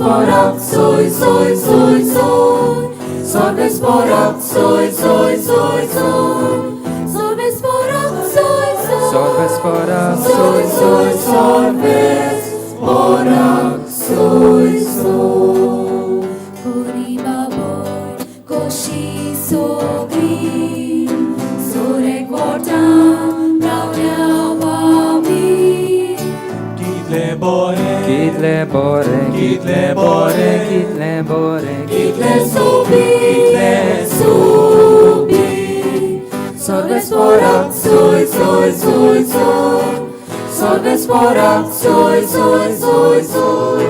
Solves porak, soy, soy, soy, soy. Solves porak, soy, soy, soy, soy. Solves porak, soy, soy. Solves porak, soy, soy, solves porak, soy, soy. कोरी बाबोय कोशी सोगली psoric वोटां रावल्या वामी कितले बोरे कितले बोरे कितले बोरे कितले बोरे कितले सोबीत सोबीत Solves porak, soy, soy, soy, soy. Solves porak, soy, soy, soy, soy.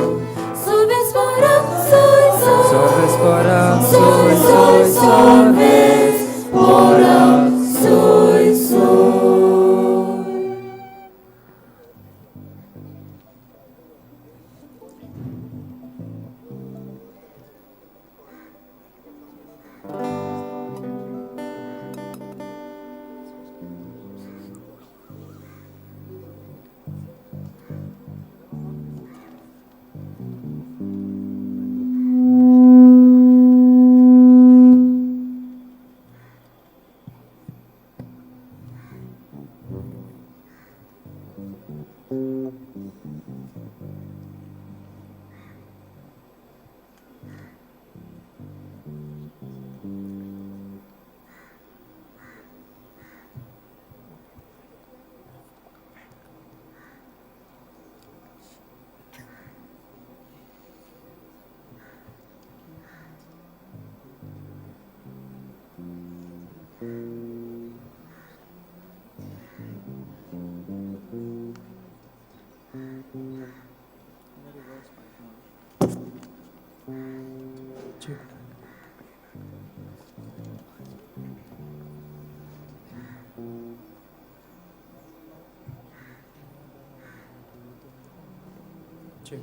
Solves porak, soy, soy. Solves porak, Soy, soy, solves porak, soy, soy. Check. Check.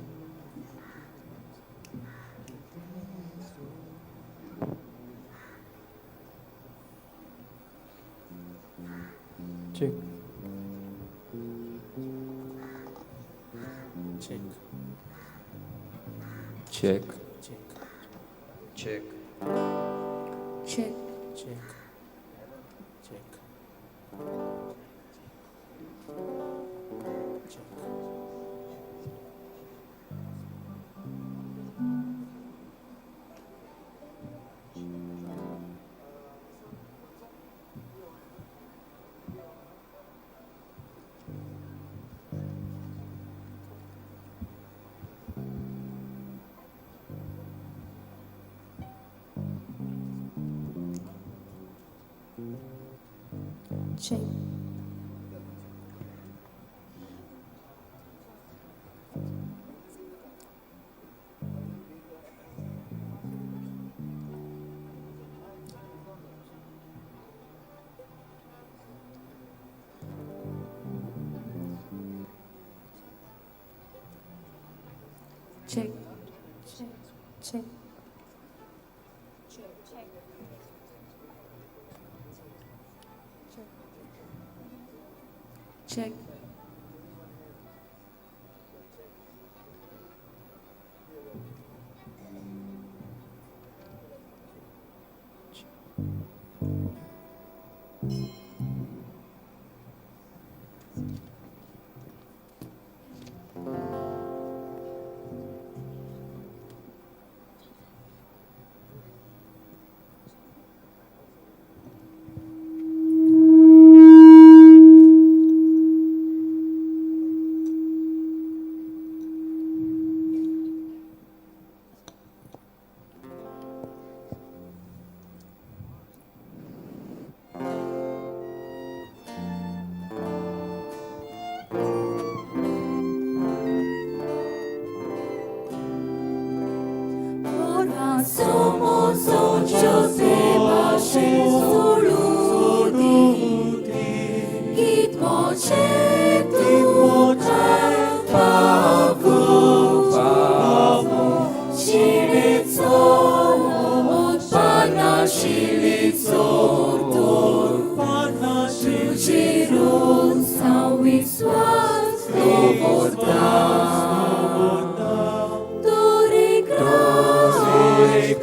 Check. Check. Check. Check. Check. Check. Check. Check. Check. Check. Check. Check. Check. Check.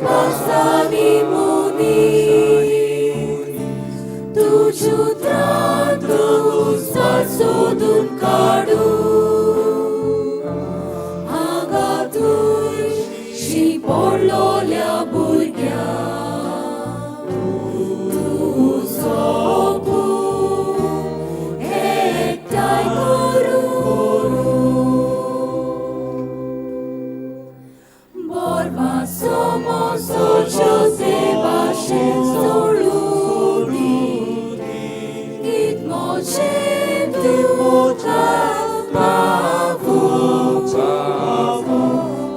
पासानी मुनी तुझ उतरांत सोदून काडू हांगा तुझी पडलोल्या भुरग्या तुजो पूत एकठांय करूं बोरवासो मोसो जोसे भाशेन सोडूं दी गीत मोजें तुका पावूं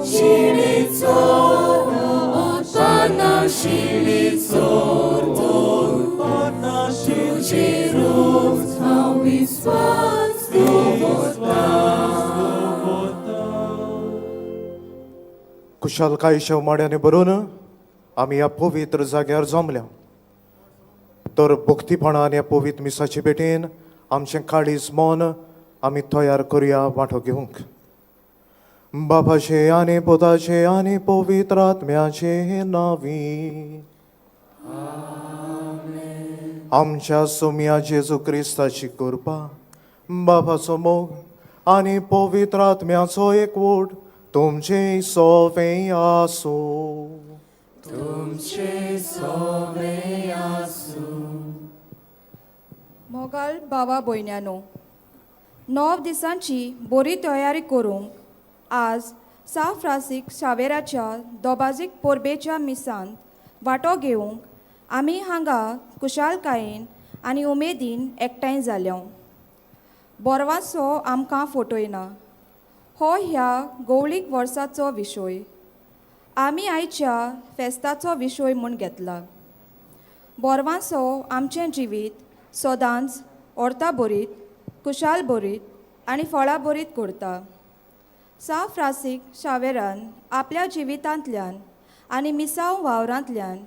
जिणेचो उत्पन्नाशिल्ली चोर तुजेरूच हांव विस्वास दवरतां. कुशालकायेच्या उमाड्यांनी भरून आमी ह्या पवित्र जाग्यार जमल्या तर भक्तीपणान ह्या पवित्र मिसाचे भेटेन आमचें काळीज मन आमी तयार करुया वांटो घेवंक. बापाचे आनी पुताचे आनी पवित्र आत्म्याचे नांवी. आमच्या सोम्या जेजू क्रिस्ताची कृपा, बापाचो मोग आनी पवित्र आत्म्याचो एकवट तुमचे सोवे आसूं. तुमचे सोवे आसूं. मोगाल भावा भयण्यानो, 9 दिसांची बरी तयारी करूंक आज सा फ्रांसीक शावेराच्या दोबाजीक परबेच्या मिसांत वांटो घेवंक आमी हांगा कुशालकायेन आनी उमेदीन एकठांय जाल्या. बोरवासो आमकां फटयना हो ह्या गौळीक वर्साचो विशय आमी आयच्या फेस्ताचो विशय म्हूण घेतला. बोरवासो आमचें जिवीत सदांच अर्था भरीत, कुशाल भरीत आनी फळां भरीत करता. सा फ्रांसीक शावेरान आपल्या जिवितांतल्यान आनी मिसांव वावरांतल्यान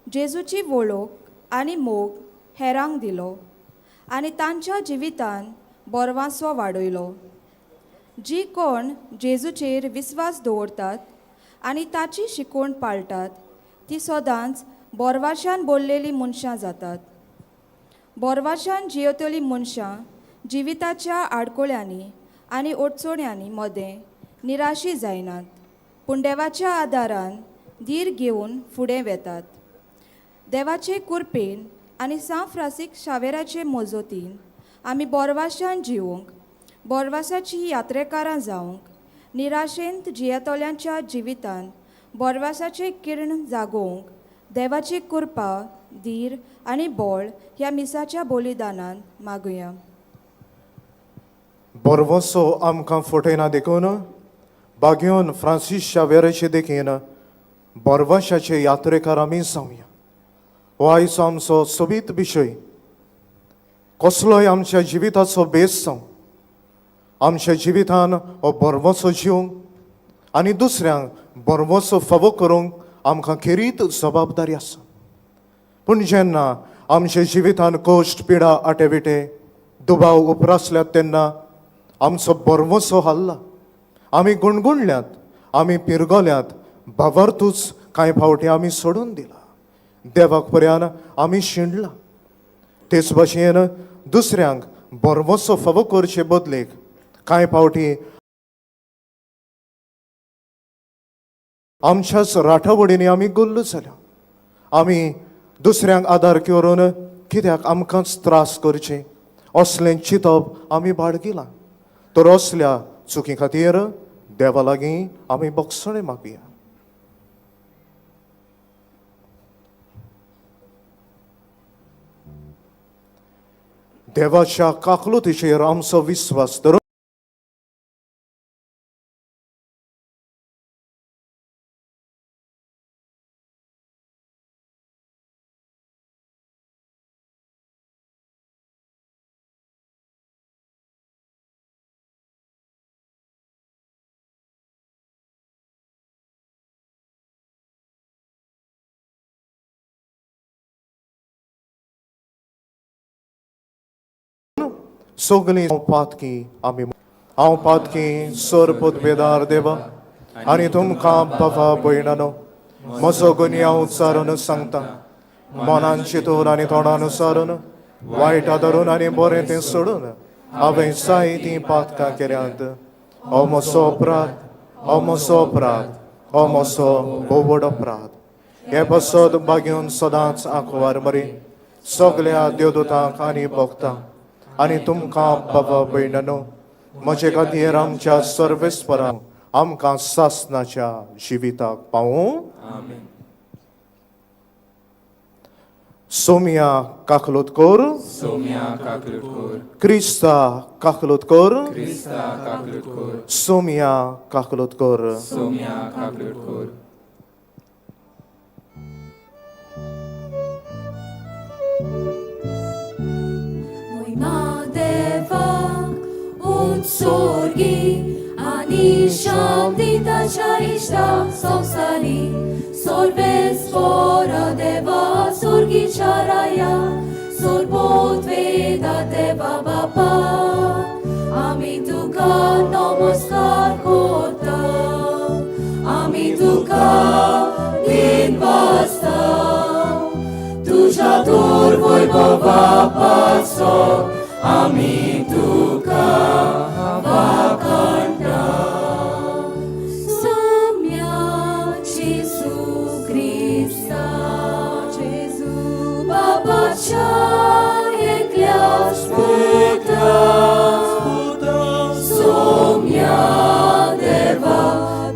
जेजूची वळख आनी मोग हेरांक दिलो आनी तांच्या जिवितान बोरवासो वाडयलो. जी कोण जेजूचेर विस्वास दवरतात आनी ताची शिकवण पाळटात ती सदांच बोरवाशान बोल्लेलीं मनशां जातात. बोरवाशान जियेतलीं मनशां जिविताच्या आडकोळ्यांनी आनी अडचण्यांनी मदें निराशी जायनात, पूण देवाच्या आदारान धीर घेवन फुडें वेतात. देवाचे कुरपेन आनी सा फ्रांसीक शावेराचे मजतीन आमी बोरवाशान जिवंक, बोरवासाची यात्रेकारां जावंक, निराशेंत जियेतल्यांच्या जिवितान बोरवासाचें किर्ण जागोवंक देवाची कृपा, धीर आनी बळ ह्या मिसाच्या बलिदानान मागुया. बोरवसो आमकां फटयना देखून बागेवन फ्रांसीस शावेराचे देखीन बोरवाशाचे यात्रेकार आमी जावया. हो आयचो आमचो सोबीत विशय. कसलोय आमच्या जिविताचो बेस जावं, आमच्या जिवितान हो बोरवसो जिवंक आनी दुसऱ्यांक बोरवसो फावो करूंक आमकां खेरीत जबाबदारी आसा. पूण जेन्ना आमच्या जिवितान कश्ट, पिडा, आटेविटे, दुबाव उप्रासल्यात तेन्ना आमचो बोरवसो हाल्ला, आमी गुणगुणल्यात, आमी पिरगोल्यात, भावार्थूच कांय फावटी आमी सोडून दिला, देवाक पर्यान आमी शिणला. तेच भाशेन दुसऱ्यांक बोरवसो फावो करचे बदलेक कांय फावटी आमच्याच राठावडींनी आमी गुल्ल जाल्या. आमी दुसऱ्यांक आदार करून कित्याक आमकांच त्रास करचे असलें चिंतप आमी बाळगिलां. तर असल्या चुकी खातीर देवा लागीं आमी बक्षणें मागया. देवाच्या काकलुतीचेर आमचो विस्वास धरून सगळीं पातकी आमी हांव पातकी सर पदवेदार देवा आनी तुमकां बाबा भयणानो म्हजो गुन्यांव उच्चारून सांगता. मनान चिंतून आनी तोंडान उच्चारून, वायट धरून आनी बरें तें सोडून हांवें जायतीं पातकां केल्यांत. हो म्हजो अपराध, हो म्हजो अपराध, हो म्हजो भोव व्हड अपराध. हे पासत बागेवन सदांच आंकवार मरी सगल्या देवदूतांक आनी भक्तांक आनी तुमकां बाबा भयणांनो म्हजे खातीर आमच्या सर्वेस्पराक आमकां सासनाच्या जिविताक पावूं. सोम्या काकलूत कर, सोम्या काकलूट कोर, क्रिस्ता काकलूत कर, क्रिस्ता काकलूट कोर, सोम्या काकलूत कर. सोम्या काकलूट कोर. मोहिमा देवाक उत्सर्गी आनी शांती ताच्या इश्टाक संवसारी. सर्वेस्परा देवा स्वर्गीच्या राया, सर्वोत्वेदा देवा बापा, आमी तुका नमस्कार करता, आमी तुका दिनवासता. तुज्या दूर वैभवापाचो आमी तुका वाखाणटा. सोम्या जेजू क्रिस्ता, जेजू बाबाच्या एकल्याच पुता, सोम्या देवा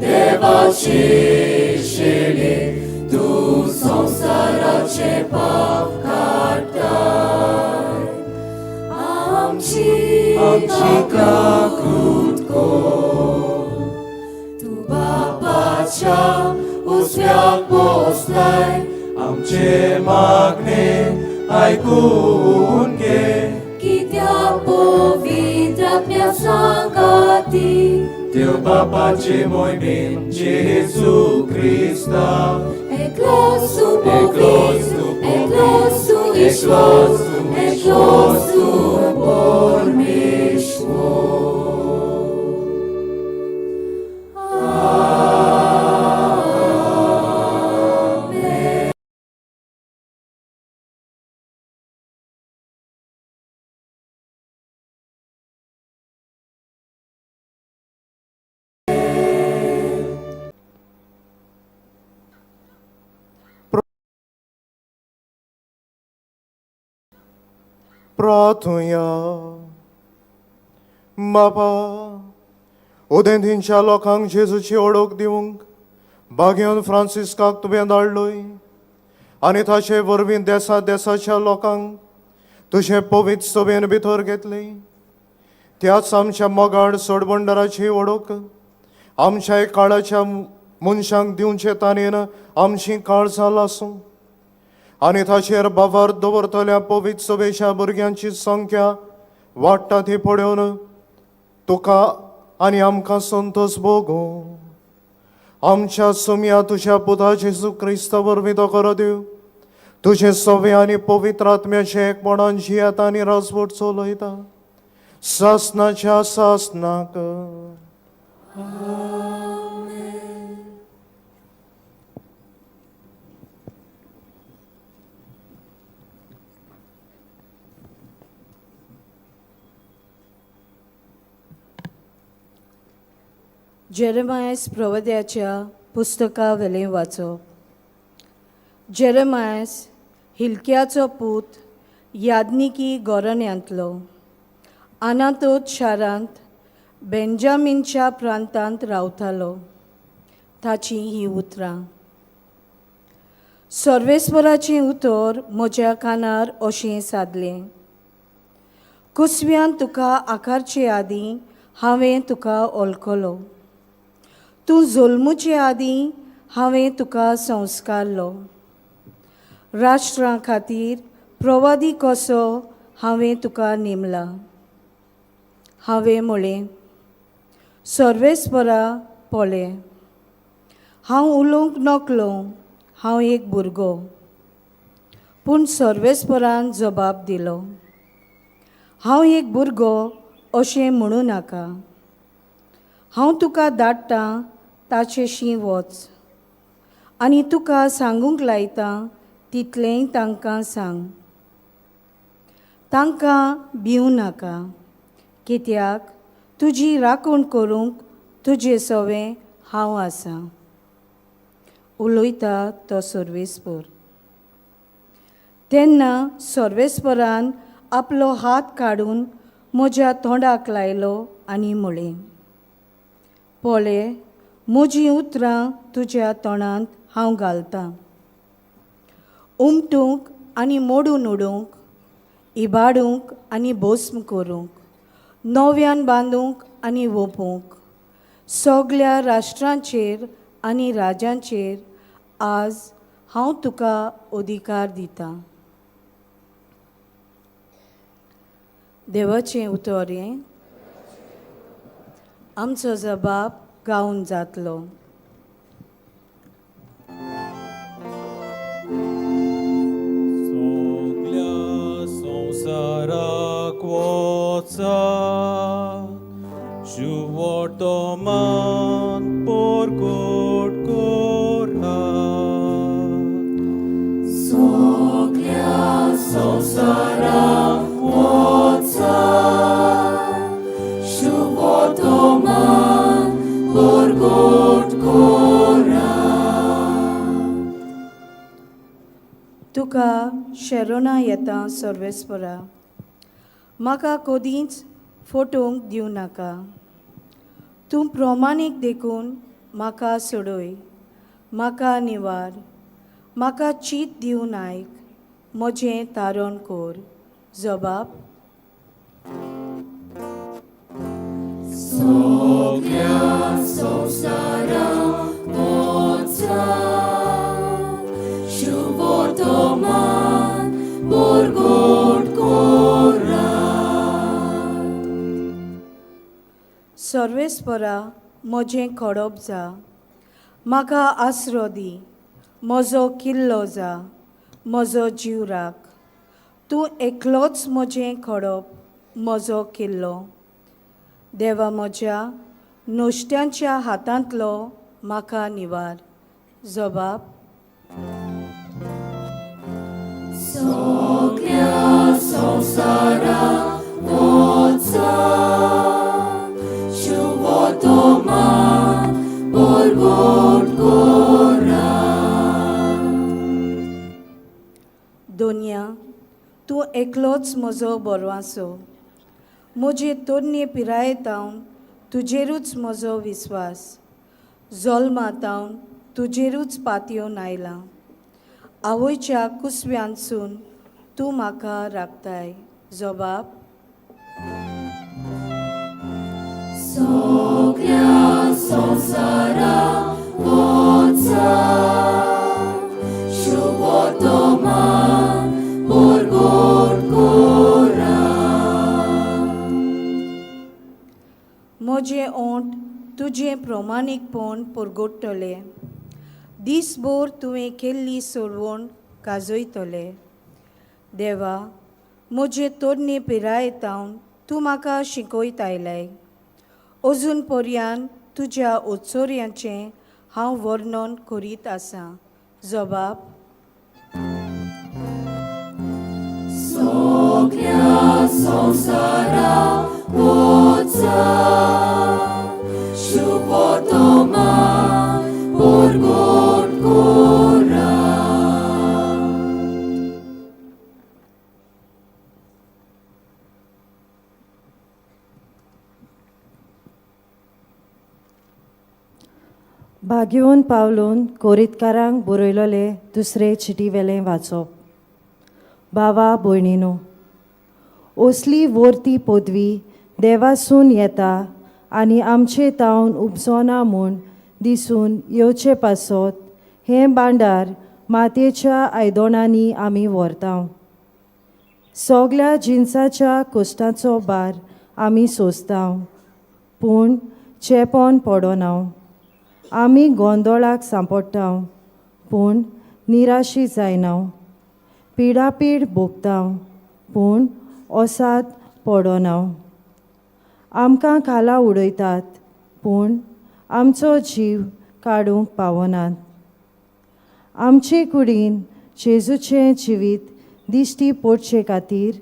देवाची शेळी, तूं संवसाराचे पाप काडटाय, आमची काकूट कोर. तूं बापाच्या उजव्याक बसलाय, आमचे मागणे आयकून घे. कित्याक पवित्र आत्म्या सांगाती देव बापाचे मोहिमेन जेजू क्रिस्ता, एकलोच तूं एकलोच पवित्र, तूं एकलोच तूं ईश्वर, एकलोच तूं परमेश्वर. प्रार्थुया. बापा, उदेंतींच्या लोकांक जेजूची ओळख दिवंक बागेवन फ्रांसिस्काक तुवें धाडलोय आनी ताचे वरवीं देसा देसाच्या लोकांक तुजें पवित्र सभेन भितर घेतलें. त्याच आमच्या मोगाळ सोडबंडाराची वळख आमच्या काळाच्या मनशांक दिवचे ताणेन आमची काळजां लासूं आनी ताचेर बाबार दवरतल्या पवित्र सभेच्या भुरग्यांची संख्या वाडटा ती पळोवन तुका आनी आमकां संतोश भोगूं. आमच्या सुमया तुज्या पुता जेजू क्रिस्ता वरवीं तो करो दिव. तुजें सवे आनी पवित्र आत्म्याचें एकपणान जियेता आनी राजवट चलयता सासनाच्या सासनाक. जेरेमायस प्रवद्याच्या पुस्तका वेलें वाचप. जेरेमायस हिलक्याचो पूत याज्ञिकी गोरण्यांतलो अनातोत शारांत बेंजामीनच्या प्रांतांत रावतालो. ताचीं हीं उतरां. सर्वेस्वराचें उतर म्हज्या कानार अशें सादलें, कुसव्यान तुका आकारचे आदीं हांवें तुका ओळखलो, तूं जल्मुचे आदीं हांवें तुका संस्कारलो. राष्ट्रां खातीर प्रवादी कसो हांवें तुका नेमला. हांवें म्हळें, सर्वेस्परा पळय, हांव उलोवंक नकलो, हांव एक भुरगो. पूण सर्वेस्परान जबाब दिलो, हांव एक भुरगो अशें म्हणूं नाका. हांव तुका धाडटां ताचेशी वच आनी तुका सांगूंक लायता तितलेंय तांकां सांग. तांकां भिवं नाका, कित्याक तुजी राखण करूंक तुजे सवें हांव आसां. उलयता तो सर्वेस्पर. तेन्ना सर्वेस्परान आपलो हात काडून म्हज्या तोंडाक लायलो आनी म्हळें, पळय म्हजीं उतरां तुज्या तोंडांत हांव घालतां. उमटूंक आनी मोडून उडोवंक, इबाडूंक आनी भस्म करूंक, नव्यान बांदूंक आनी वोपूंक, सगल्या राष्ट्रांचेर आनी राजांचेर आज हांव तुका अधिकार दितां. देवाचें उतर हें. आमचो जबाब गावन जातलो. सगल्या संवसाराक वचात, शुवर्तमान परगट करात. सगल्या संवसाराक वचात, शुवर्तमान परगट करात. तुका शरणा येता सर्वेस्परा, म्हाका कदींच फटोवंक दिवं नाका. तूं प्रमाणीक देखून म्हाका सोडय, म्हाका निवार, म्हाका चीत दिवन आयक, म्हजें तारण कर. जबाब. सगल्या संवसाराक वचात, शुवर्तमान परगट करात. सर्वेस्परा म्हजें खडप जा, म्हाका आसरो दी, म्हजो किल्लो जा, म्हजो जीव राख. तूं एकलोच म्हजें खडप, म्हजो किल्लो. देवा म्हज्या नुस्त्यांच्या हातांतलो म्हाका निवार. जबाब. सगल्या संवसाराक वचात, शुवर्तमान परगट करात. दोनया, तूं एकलोच म्हजो बरवासो. म्हजे तरणे पिरायेतावन तुजेरूच म्हजो विस्वास. जल्मातावन तुजेरूच पातयेवन आयलां. आवयच्या कुसव्यांतसून तूं म्हाका राखताय. जबाब. सगल्या संवसाराक वचात, शुवर्तमान परगट करात. म्हजें ओंठ तुजें प्रमाणीकपण परगट्टलें. दीसभर तुवें केल्ली सोडवण गाजयतलें. देवा, म्हजे तरणे पिरायेतावन तूं म्हाका शिकयत आयलाय. अजून पर्यान तुज्या उत्सर्याचें हांव वर्णन करीत आसां. जबाब. सगल्या संवसाराक वचात, शुवर्तमान परगट करात. भाग्योवन पावलून कोरितकारांक बरयलोले दुसरे चिटी वेलें वाचप. बावा भयणीनो, असली वर्ती पदवी देवासून येता आनी आमचे तावन उपजोना म्हूण दिसून येवचे पासत हें भांडार मातयेच्या आयदोणांनी आमी व्हरता. सगल्या जिनसाच्या कश्टाचो भार आमी सोंसता, पूण चेपोन पडना. आमी गोंदोळाक सांपडटा, पूण निराशी जायना. पिडापीड भोगता, पूण ओसाद पडना. आमकां खाला उडयतात, पूण आमचो जीव काडूंक पावनात. आमचे कुडीन जेजूचें जिवीत दिश्टी पडचे खातीर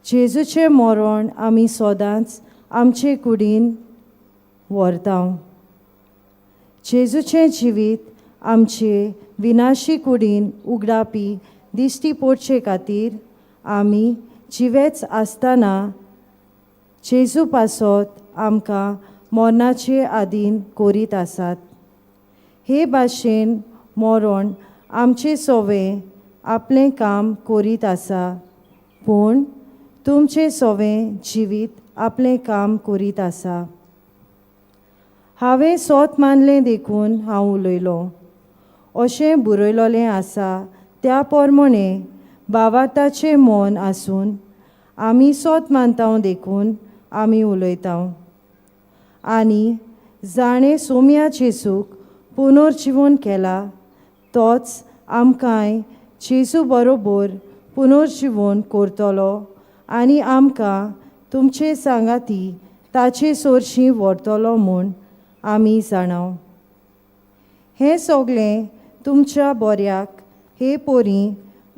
जेजूचें मरण आमी सदांच आमचे कुडीन व्हरता. जेजूचें जिवीत आमचे विनाशी कुडीन उगडापी दिश्टी पडचे खातीर आमी जिवेच आसतना जेजू पासत आमकां मरणाचे आदीन करीत आसात. हे भाशेन मरण आमचे सोवे आपलें काम करीत आसा, पूण तुमचें सोवें जिवीत आपलें काम करीत आसा. हांवें सोत मानलें देखून हांव उलयलों अशें बरयलोलें आसा. त्या प्रमाणे भावार्थाचें मन आसून आमी सोत मानता देखून आमी उलयता. आनी जाणें सोम्या जेजूक पुनर्जिवन केला तोच आमकांय जेजू बरोबर पुनर्जिवन करतलो आनी आमकां तुमचे सांगाती ताचे सोरशी व्हरतलो म्हूण आमी जाणाव. हें सगळें तुमच्या बऱ्याक हे पोरी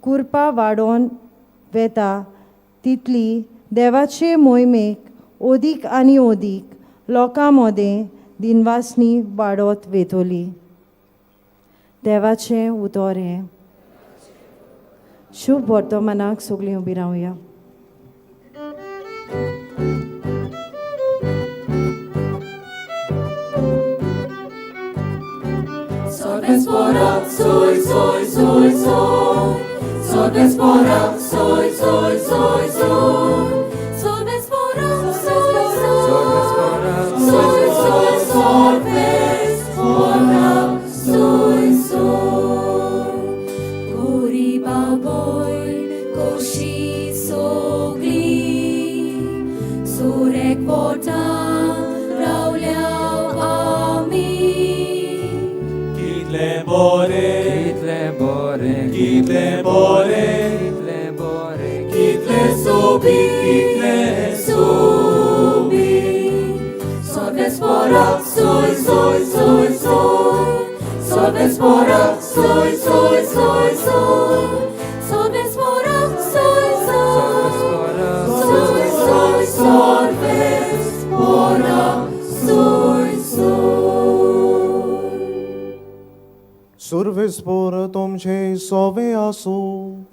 कुरपा वाडोवन वेता तितली देवाचे मोहिमेक ओदीक आनी ओदीक लोकां मदें दिनवासनी वाडत वेतली. देवाचें उतर हें. शुभ वर्तमानाक सगळीं उबी रावया. Soy, soy, soy, soy. Solvespora, soy, soy, soy, soy. Solvespora, soy, soy. Soy, soy, solvespora, soy, soy. Gori baboy, koshi sogli, surek vota, raulyaw ami. Kitle bore, Kitle bore, kitle bore, kitle bore, kitle sobi, kitle sobi. Solvespora, soy, soy, soy, soy. Solvespora, soy, soy, soy, soy. Solvespora, soy, soy. Soy, soy, solvespora, soy, soy. सुर्वेस्पोर तुमचे सोवे आसूं.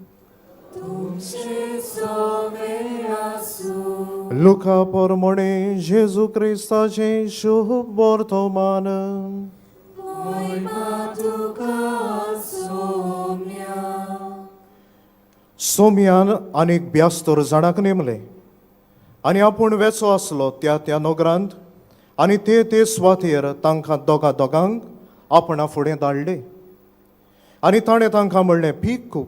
तुमचे सोवे आसूं. लुका परमणे जेजू क्रिस्ताचें शुभ वर्तमान. मोहिमा तुका सोम्या. सोम्यान आनीक ब्यास्तर जाणांक नेमले आनी आपूण वेचो आसलो त्या त्या नगरांत आनी ते ते सुवातेर तांकां दोगा दोगांक आपणा फुडें धाडले. आनी ताणें तांकां म्हणलें, पीक खूब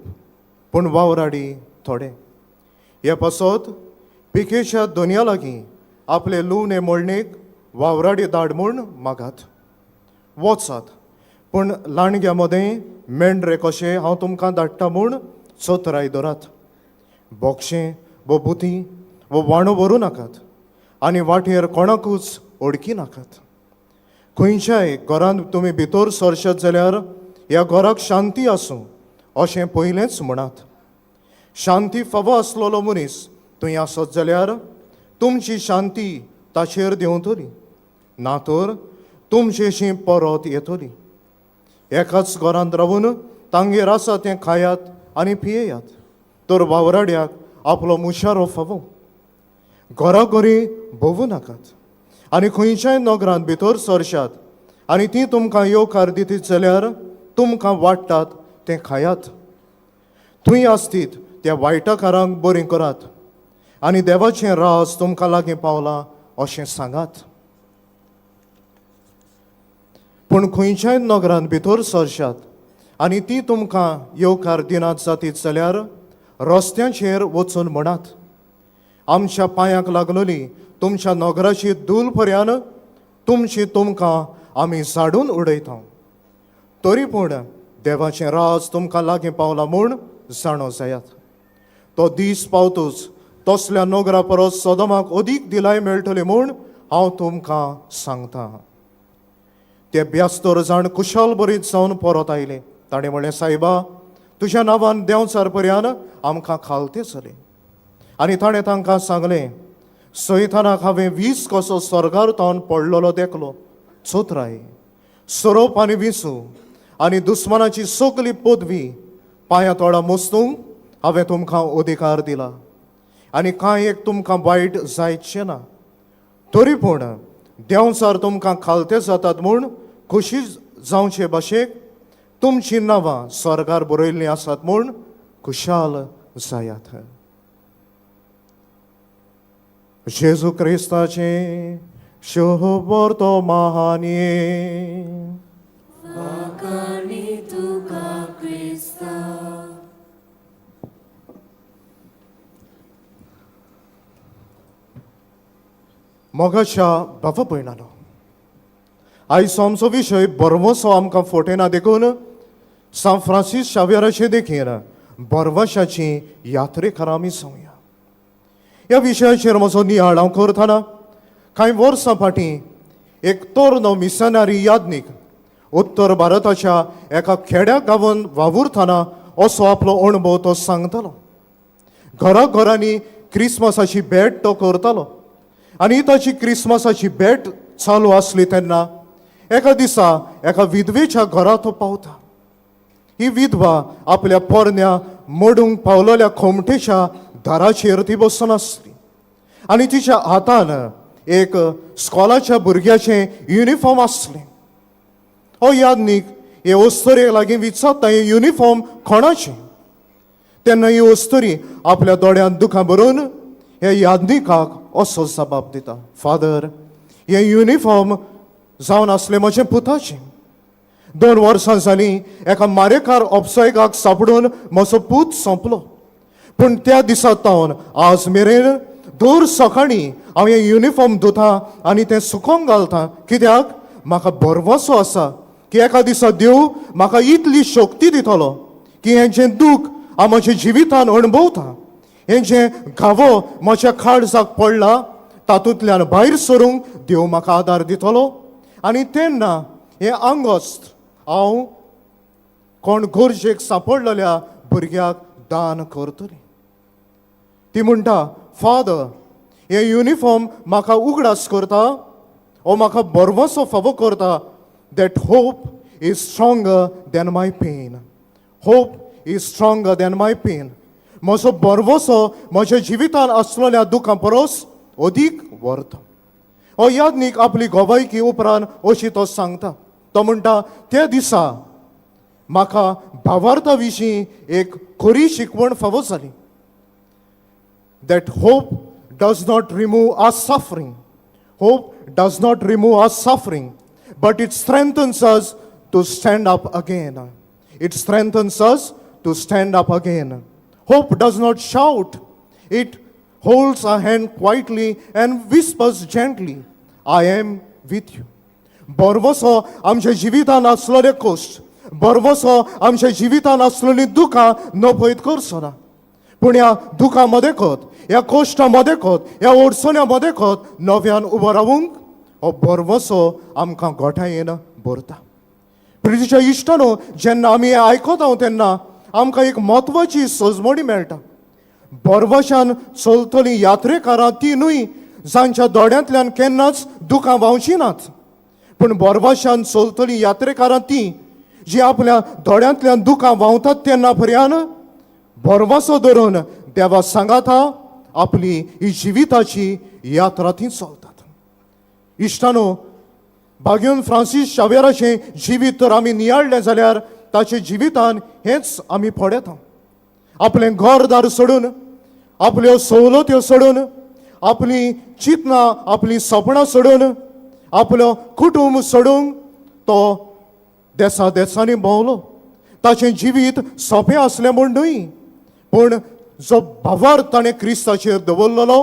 पूण वावराडी थोडे. हे पासत पिकेच्या दोनया लागीं आपले लुवणे मोडणेक वावराडी धाड म्हूण मागात. वचात, पूण लांडग्या मदें मेंढरे कशें हांव तुमकां धाडटा म्हूण चतराय धरात. बोक्षें वो बुती वो वाणो व्हरूं नाकात आनी वाटेर कोणाकूच ओडकी नाकात. खंयच्याय घरांत तुमी भितर सरशात जाल्यार ह्या घराक शांती आसूं अशें पयलेंच म्हणात. शांती फावो आसलेलो मनीस थंय आसत जाल्यार तुमची शांती ताचेर देंवतली, ना तर तुमचेशी परत येतली. एकाच घरांत रावून तांगेर आसा तें खायात आनी पियेयात, तर वावराड्याक आपलो मुशारो फावो. घराघरी भोवूं नाकात आनी खंयच्याय नगरांत भितर सरशात आनी ती तुमकां येवकार दितीत जाल्यार तुमकां वाडटात तें खायात. थंय आसतीत त्या वायटकारांक बरीं करात आनी देवाचें राज तुमकां लागीं पावलां अशें सांगात. पूण खंयच्याय नगरांत भितर सरशात आनी ती तुमकां येवकार दिनात जातीत जाल्यार रस्त्यांचेर वचून म्हणात, आमच्या पांयांक लागलोली तुमच्या नगराची धूल पर्यान तुमची तुमकां आमी झाडून उडयता. तरी पूण देवाचें राज तुमकां लागीं पावलां म्हूण जाणो जायात. तो दीस पावतूच तसल्या नगरा परस सदमाक अदीक दिलाय मेळटली म्हूण हांव तुमकां सांगता. ते ब्यास्तर जाण कुशाल बरीत जावन परत आयले ताणें म्हणलें, सायबा, तुज्या नांवान देंवचार पर्यान आमकां खालते जालें. आनी ताणें तांकां सांगलें, सैतानाक हांवें वीज कसो स्वर्गार तावन पडलेलो देखलो. चोत्राय, सोरोप आनी विंचू आनी दुस्मानाची सगली पदवी पांया तोळा मोस्तूंक हांवें तुमकां अधिकार दिला आनी कांय एक तुमकां वायट जायचें ना. तरी पूण देंवचार तुमकां खालते जातात म्हूण खोशी जावचे भाशेक तुमचीं नांवां स्वर्गार बरयल्लीं आसात म्हूण खुशाल जायात. जेजू क्रिस्ताचें शोबर तो महानी. वाखाणी तुका क्रिस्ता. मोगाच्या बाबा भयणानो, आयचो आमचो विशय बरवसो आमकां फटयना देखून सांत फ्रांसीस शाव्यराचे देखीन बरवशाची यात्रेकारां आमी जावया. ह्या विशयाचेर म्हजो नियाळ हांव करतना कांय वर्सां फाटीं एक तरनो मिशनरी याज्ञीक उत्तर भारताच्या एका खेड्या गांवांत वावुरतना असो आपलो अणभव तो सांगतालो. घराघरांनी क्रिसमसाची भेट तो करतालो आनी ताची क्रिसमसाची भेट चालू आसली तेन्ना एका दिसा एका विधवेच्या घरा तो पावता. ही विधवा आपल्या पोरण्या मोडूंक पावलेल्या खोमटेच्या दाराचेर ती बसून आसली आनी तिच्या हातान एक स्कॉलाच्या भुरग्याचें युनिफॉर्म आसलें. हो याज्ञीक हे अस्तुरे लागीं विचारता, हें युनिफॉर्म कोणाचें? तेन्ना ही अस्तुरी आपल्या दोळ्यांत दुखां भरून ह्या याज्ञिकाक असो जबाब दिता, फादर, हें युनिफॉर्म जावन आसलें म्हजें पुताचें. 2 वर्सां जालीं एका मारेकार ऑपसायकाक सापडून म्हजो पूत सोंपलो, पूण त्या दिसा तावन आज मेरेन दर सकाळीं हांव हें युनिफॉर्म धुता आनी तें सुकोवंक घालता. कित्याक म्हाका भरवंसो आसा की एका दिसा देव म्हाका इतली शक्ती दितलो की हें जें दूख हांव म्हज्या जिवितान अणभवता, हें जें घावो म्हज्या काळजाक पडला तातूंतल्यान भायर सरूंक देव म्हाका आदार दितलो. आनी तेन्ना हें आंगोस्त हांव कोण गरजेक सांपडलेल्या भुरग्याक दान करतलें. ती म्हणटा, फादर, हें युनिफॉर्म म्हाका उगडास करता ओ म्हाका बरवसो फावो करता that hope is stronger than my pain. Hope is stronger than my pain. म्हजो बरवसो म्हज्या जिवितान आसलेल्या दुखां परस अदीक व्हरता. हो याज्ञीक आपली गोवायकी उपरांत अशी तो सांगता. तो म्हणटा, त्या दिसा म्हाका भावार्था विशीं एक खरी शिकवण फावो जाली. That hope does not remove our suffering. Hope does not remove our suffering, but it strengthens us to stand up again. It strengthens us to stand up again. Hope does not shout. It holds our hand quietly and whispers gently, I am with you. बरवसो आमच्या जिवितान आसलेले कश्ट, बरवसो आमच्या जिवितान आसलेली दुखां नपयत करचो ना, पूण ह्या दुखां मदेकत, ह्या कश्टां मदेकत, ह्या अडचण्या मदेकत नव्यान उबो रावूंक हो बरवसो आमकां गोठायेन भरता. प्रितीच्या इश्टानो, जेन्ना आमी हें आयकता तेन्ना आमकां एक म्हत्वाची सजमणी मेळटा. बरवशान चलतलीं यात्रेकारां ती न्हय जांच्या दोळ्यांतल्यान केन्नाच दुखां व्हांवचीं नात, पूण बरवशान चलतलीं यात्रेकारां ती जी आपल्या दोळ्यांतल्यान दुखां व्हांवतात तेन्ना पर्यान भरवसो धरून देवा सांगाता आपली ही जिविताची यात्रा ती चलतात. इश्टानो, बाग्योन फ्रांसीस शावेराचें जिवीत तर आमी नियाळ्ळें जाल्यार ताचे जिवितान हेंच आमी पळयता. आपलें घरदार सोडून, आपल्यो सवलत्यो सोडून, आपली चिंतनां, आपलीं सपनां सोडून, आपलो कुटूंब सोडूंक तो देसा देसांनी भोंवलो. ताचें जिवीत सोंपें आसलें म्हूण न्हय, पूण जो भावार्थ ताणें क्रिस्ताचेर दवरलेलो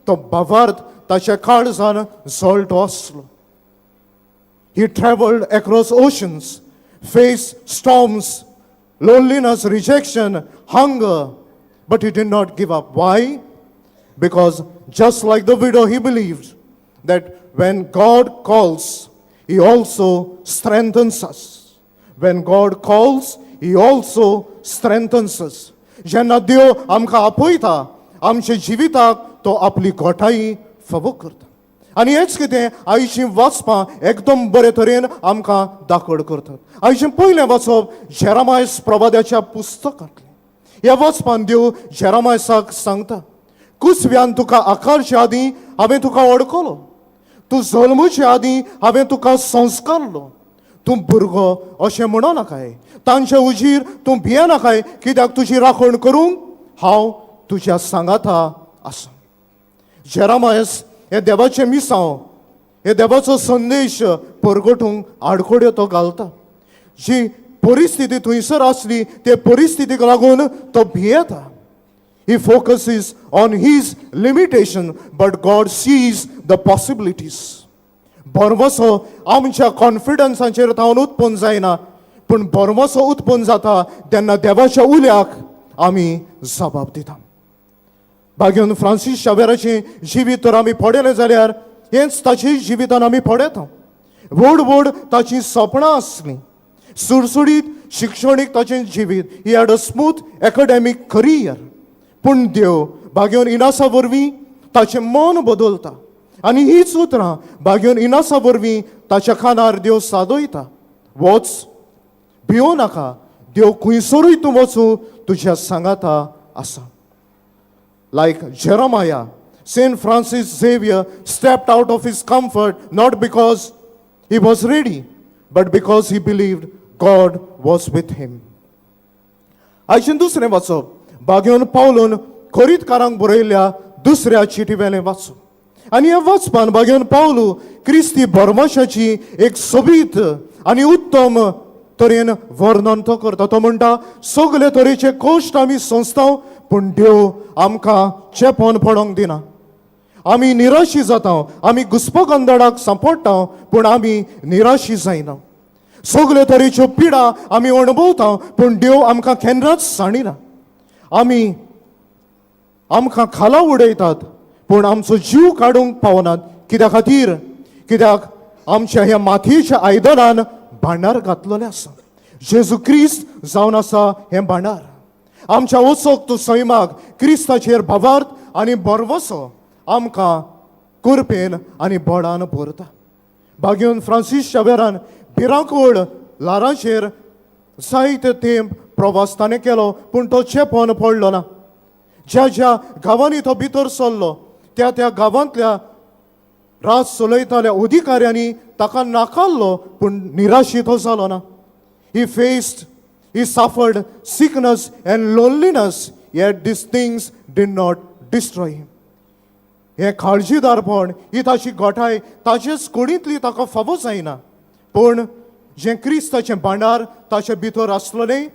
तो भावार्थ ताच्या काळजान जळटो आसलो. He travelled across oceans, faced storms, loneliness, rejection, hunger, but he did not give up. Why? Because just like the widow, he believed that when God calls, He also strengthens us. When God calls, He also strengthens us. जेन्ना देव आमकां आपयता, आमच्या जिविताक तो आपली घटाई फावो करता. आनी हेच कितें आयचीं वाचपां एकदम बरे तरेन आमकां दाखड करतात. आयचें पयलें वाचप जेरामायस प्रवाद्याच्या पुस्तकांतलें. ह्या वाचपान देव जेरामायसाक सांगता, कुसव्यान तुका आकारचे आदीं हांवें तुका वळखलो, तूं जल्मूचे आदीं हांवें तुका संस्कारलो. तूं भुरगो अशें म्हणो नाकाय, तांचे उजीर तूं भिये नाकाय, कित्याक तुजी राखण करूंक हांव तुज्या सांगाता आसा. जेरामायस हे देवाचें मिसांव, हे देवाचो संदेश परगटूंक आडखड्यो तो घालता. जी परिस्थिती थंयसर आसली ते परिस्थितीक लागून तो भियेता. He focuses on his limitation, but God sees the possibilities. भरवसो आमच्या कॉन्फिडन्साचेर थावन उत्पन्न जायना, पूण भरवसो उत्पन्न जाता तेन्ना देवाच्या उल्याक आमी जबाब दिता. भाग्यन फ्रांसीस शावेराचें जिवीत तर आमी पळयलें जाल्यार हेंच ताचे जिवितान आमी पळयता. व्हड व्हड ताचीं सपनां आसलीं, सुडसुडीत शिक्षणीक ताचें जिवीत. He had a smooth academic career. पूण देव भाग्योन इनासा वरवीं ताचें मन बदलता आनी हीच उतरां भाग्योन इनासा वरवीं ताच्या कानार देव सादयता, वच, भियो नाका, देव खंयसरूय तूं वचूं तुज्या सांगाता आसा. Like Jeremiah, Saint Francis Xavier stepped out of his comfort not because he was ready, but because he believed God was with him. आयचें दुसरें वाचप बागेवन पावलून खोरीतकारांक बरयल्ल्या दुसऱ्या चिटी वेलें वाचप. आनी ह्या वाचपान बागेवन पावलू क्रिस्ती भरमाशाची एक सोबीत आनी उत्तम तरेन वर्णन तो करता. तो म्हणटा, सगळे तरेचे कश्ट आमी सोंसता, पूण देव आमकां चेपोन पडोंक दिना. आमी निराशी जाता, आमी घुस्पगंदडाक सांपडटा, पूण आमी निराशी जायना. सगळे तरेच्यो पिडा आमी अणभवता, पूण देव आमकां केन्नाच सांडिना. आमी आमकां खाला उडयतात, पूण आमचो जीव काडूंक पावनात. कित्या खातीर? कित्याक आमच्या ह्या मातयेच्या आयदनान भांडार घातलेलें आसा. जेजू क्रिस्त जावन आसा हें भांडार. आमच्या वचोक सैमाक क्रिस्ताचेर भावार्थ आनी भरवसो आमकां कुरपेन आनी बळान भरता. भाग्योन फ्रांसीस शावेरान भिरांकूळ ल्हारांचेर जायते तेंप प्रवास ताणें केलो, पूण तो चेपोन पडलो ना. ज्या ज्या गांवांनी तो भितर सरलो त्या त्या गांवांतल्या राज चलयताल्या अधिकाऱ्यांनी ताका नाकारलो, पूण निराशी तो जालो ना. He suffered sickness and loneliness, yet these things did not destroy him. हें काळजीदारपण, ही ताची गोठाय ताचेच कुडींतली ताका फावो जायना, पूण जें क्रिस्ताचें भांडार ताचे भितर आसलेलें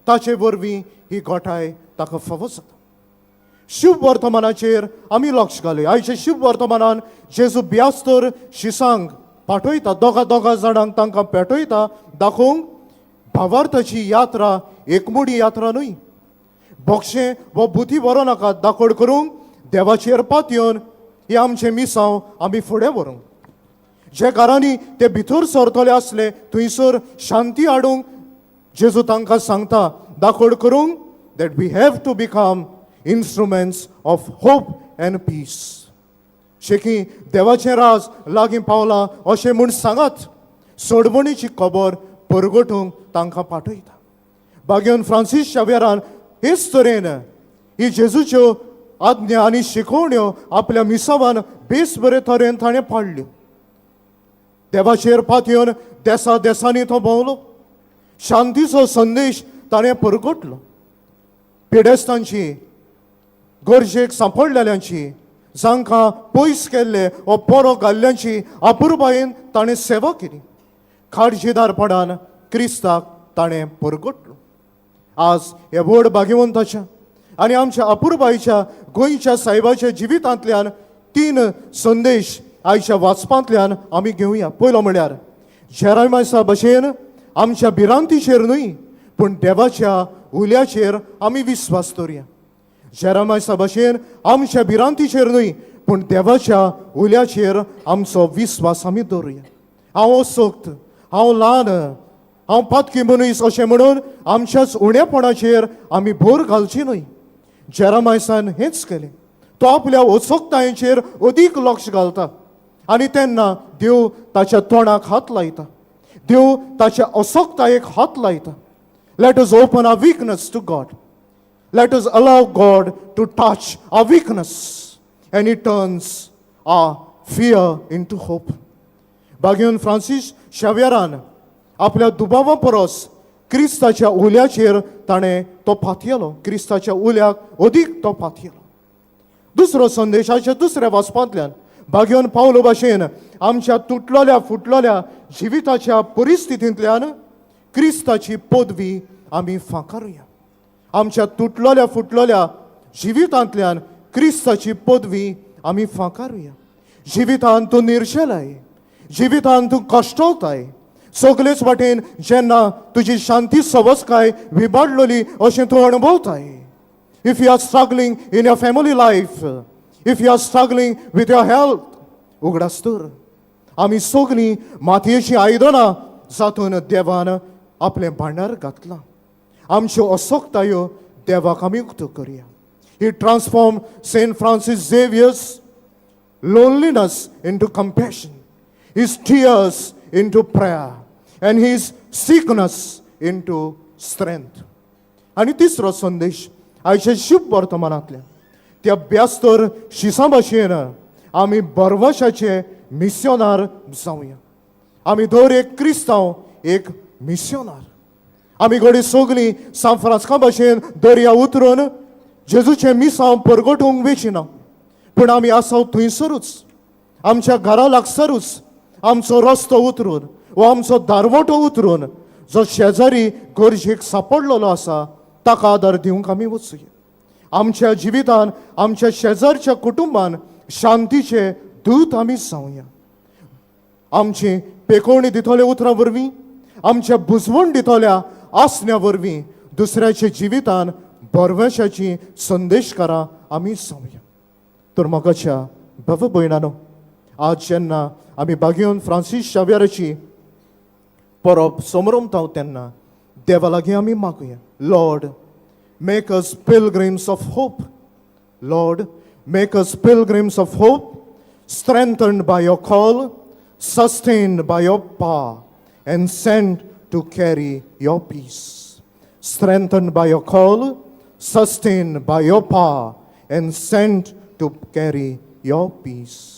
ताचे वरवीं ही गोठाय ताका फावो जाता. शुभ वर्तमानाचेर आमी लक्ष घालया. आयच्या शुभ वर्तमानान जेजू ब्यास्तर शिसांक पाठयता, दोगा दोगा जाणांक तांकां पेटयता, दाखोवंक भावार्थाची यात्रा एकमुडी यात्रा न्हय. बोक्षें वो बुती व्हरूं नाका, दाखोड करूंक देवाचेर पातयेवन हें आमचें मिसांव आमी फुडें व्हरूंक. जे घरांनी ते भितर सरतले आसले थंयसर शांती हाडूंक जेजू तांकां सांगता, दाखोड करूंक that we have to become instruments of hope and peace. शेकी देवाचें राज लागीं पावलां अशें म्हूण सांगात, सोडवणीची खबर परगटूंक तांकां पाठयता. बागेवन फ्रांसीस शावेरान हेच तरेन ही जेजूच्यो आज्ञा आनी शिकवण्यो आपल्या मिसावान बेस बरे तरेन ताणें पाळ्ळ्यो. देवाचेर पातयेवन देसा देसांनी तो भोंवलो, शांतीचो संदेश ताणें परगटलो. पिडेस्तांची, गरजेक सांपडलेल्यांची, जांकां पयस केल्ले वो पोरो घाल्ल्यांची अपुरबायेन ताणें सेवा केली. काळजीदारपणान क्रिस्ताक ताणें परगटलो. आज ह्या व्हड भाग्यवंताच्या आनी आमच्या अपुरबायेच्या गोंयच्या सायबाच्या जिवितांतल्यान तीन संदेश आयच्या वाचपांतल्यान आमी घेवया. पयलो म्हळ्यार जेरामायसा भशेन आमच्या भिरांतीचेर न्हय, पूण देवाच्या उल्याचेर आमी विस्वास दवरुया. जेरामायसा भशेन आमच्या भिरांतीचेर न्हय, पूण देवाच्या उल्याचेर आमचो विस्वास आमी दवरुया. हांव असक्त, हांव ल्हान, हांव पातकी मनीस अशें म्हणून आमच्याच उणेपणाचेर आमी भर घालची न्हय. जेरामायसान हेंच केलें. तो आपल्या उत्सुकतायेचेर अदीक लक्ष घालता आनी तेन्ना देव ताच्या तोंडाक हात लायता, देव ताच्या असक्तायेक हात लायता. Let us open our weakness to God. Let us allow God to touch our weakness and he turns our fear into hope. बागेवन Francis शाव्यरान आपल्या दुबावा परस क्रिस्ताच्या उल्याचेर ताणें तो पातयेलो, क्रिस्ताच्या उल्याक अदीक तो पातयेलो. दुसरो संदेशाच्या दुसऱ्या वाचपांतल्यान बागेवन पावलो भाशेन आमच्या तुटलोल्या फुटलोल्या जिविताच्या परिस्थितींतल्यान क्रिस्ताची पदवी आमी फांकारुया. आमच्या तुटलोल्या फुटलोल्या जिवितांतल्यान क्रिस्ताची पदवी आमी फांकारुया. जिवितांत तूं निर्शेलाय, जिवितांत तूं कश्टवताय, सगळेच वाटेन जेन्ना तुजी शांती सवसकाय विबाडलोली अशें तूं अणभवताय. If you are struggling in your family life, if you are struggling with your health, उगडास तर आमी सगळीं मातयेचीं आयदनां जातून देवान आपलें भांडार घातलां. आमच्यो असक्तायो देवाक आमी उक्त्यो करया. He transform Saint Francis Xavier's loneliness into compassion, his tears into prayer, and his sickness into strength. आनी तिसरो संदेश आयच्या शुभ वर्तमानांतल्यान त्या ब्यास्तर शिसां भाशेन आमी बरवशाचे मिस्योनार जावया. आमी दर एक क्रिस्तांव एक मिस्योनार. आमी घडये सगळीं सांत फ्रांस्का भाशेन दर्या उतरून जेजूचें मिसांव परगटूंक वेचिना, पूण आमी आसा थंयसरूच, आमच्या घरा लागसरूच आमचो रस्तो उतरून वा आमचो दारवटो उतरून जो शेजारी गरजेक सापडलेलो आसा ताका आदार दिवंक आमी वचुया. आमच्या जिवितान आमच्या शेजारच्या कुटुंबान शांतीचे दूत आमी जावया. आमची पेकोवणी दितल्या उतरां वरवीं, आमच्या बुजवण दितल्या आसण्या वरवीं दुसऱ्याच्या जिवितान बरवशाची संदेशकारां आमी जावया. तर मोगाच्या भाव भयणानो, आज जेन्ना आमी बागेवन फ्रांसीस शाव्याराची परब समरमता तेन्ना देवा लागीं आमी मागुया, Lord make us pilgrims of hope. Lord make us pilgrims of hope, strengthened by your call, sustained by your power, and sent to carry your peace. Strengthened by your call, sustained by your power, and sent to carry your peace.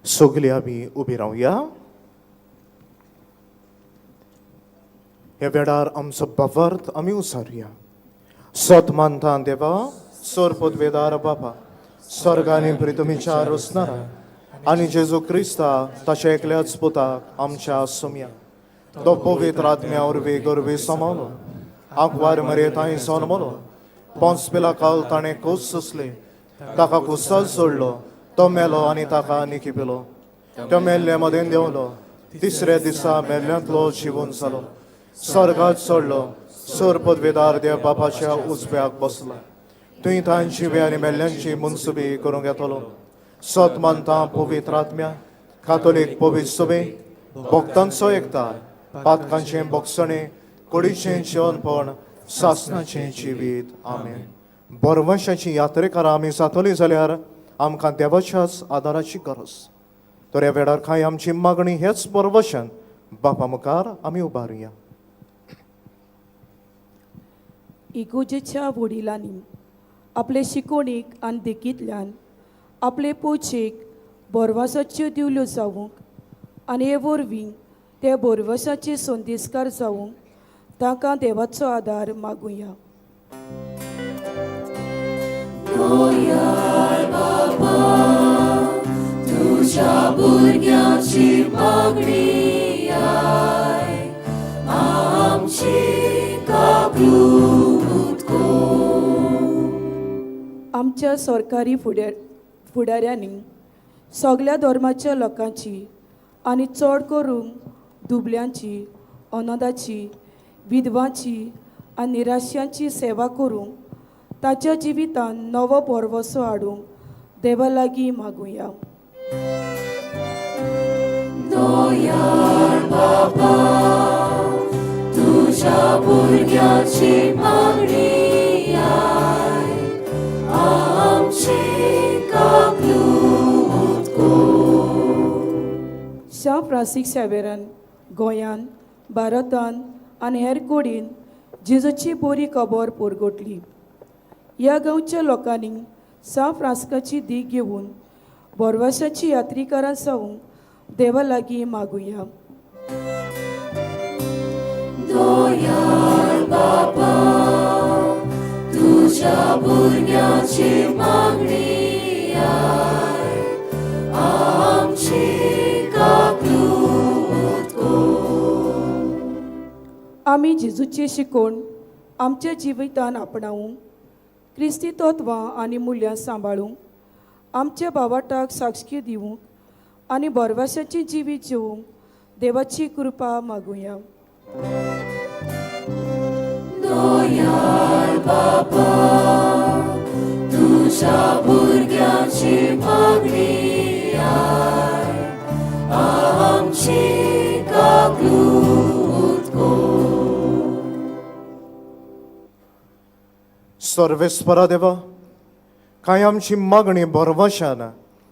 सगळीं आमी उबी रावया. ह्या वेळार आमचो भावार्थ आमी उसारुया. सत मानता देवा, सोर पदवेदार बापा, स्वर्गानी प्रितमीच्या रोसणारा आनी जेजू क्रिस्ता ताच्या एकल्याच पुताक आमच्या सोम्या, तो पवित्र आत्म्या वरवीं गर्वी समावलो, आंकवार मरे तांय जल्मलो, पोंस पिला काल ताणें कोस सोंसले, ताका कुसाल सोडलो, तो मेलो आनी ताका निखिपिलो, तो मेल्ले मदेन देंवलो, तिसऱ्या दिसा मेल्ल्यांतलो जिवून जालो, स्वर्गात चडलो, सोर पदवेदार देव बापाच्या उजव्याक बसला, थंय तांची आनी मेल्ल्यांची मुनसुबी करूंक येतलो. सत मानता पवित्र आत्म्या, कातोलीक पवित्र सुबे, भक्तांचो एकतार, पातकांचें बोगसणें, कुडीचें जेवणपण, सासनाचें जिवीत. आमेन. बरवंशाची यात्रेकारां आमी जातली जाल्यार आमकां देवाच्याच आदाराची गरज. तर ह्या वेळार कांय आमची मागणी हेच बरवशान बापा मुखार आमी उबारुया. इगोजेच्या वडिलांनी आपले शिकोवणीक आनी देखींतल्यान आपले पोचेक बोरवासाच्यो दिवल्यो जावंक आनी हे वरवीं ते बोरवासाचे संदेशकार जावंक तांकां देवाचो आदार मागुया. दयाळ बाबा तुझ्या भुरग्यांची मागणी आयक आमची काकूत कर. आमच्या सरकारी फुडाऱ्यांनी सगल्या धर्माच्या लोकांची आनी चड करून दुबल्यांची, अनाथाची, विधवांची आनी निराश्यांची सेवा करूंक ताच्या जिवितांत नवो भरवसो हाडूंक देवा लागीं मागुया. दयाळ बाबा तुझ्या भुरग्यांची मागणी आयक आमची काकूत कर. शाह फ्रांसीस शावेरान गोंयान, भारतान आनी हेर कडेन जेजूची बरी खबर परगटली. ह्या गांवच्या लोकांनी सा फ्रांस्काची देख घेवन बोरवासाची यात्रीकारां जावंक देवा लागीं मागुया. दयाळ बाबा तुझ्या भुरग्यांची मागणी आयक आमची काकूत कर. आमी जेजूची शिकोवण आमच्या जिवितान आपणावूंक, क्रिस्ती तत्वां आनी मुल्यां सांबाळूंक, आमच्या बावाटाक साक्षी दिवंक आनी बोरवासाचें जिवीत जिवूंक देवाची कृपा मागुया. दयाळ बाबा तुझ्या भुरग्यांची मागणी आयक आमची काकूत कर. सर्वेस्परा देवा, कांय आमची मागणी भरवशान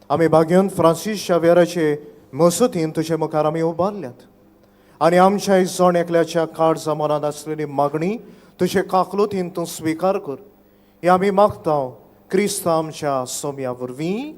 आमी भाग्योन फ्रांसीस शावेराचे मसतीन तुजे मुखार आमी उबारल्यात आनी आमच्या जण एकल्याच्या काळजा मनांत आसलेली मागणी तुजे काकलुतीन तूं स्विकार कर. हे आमी मागता क्रिस्त आमच्या सोम्या वरवीं.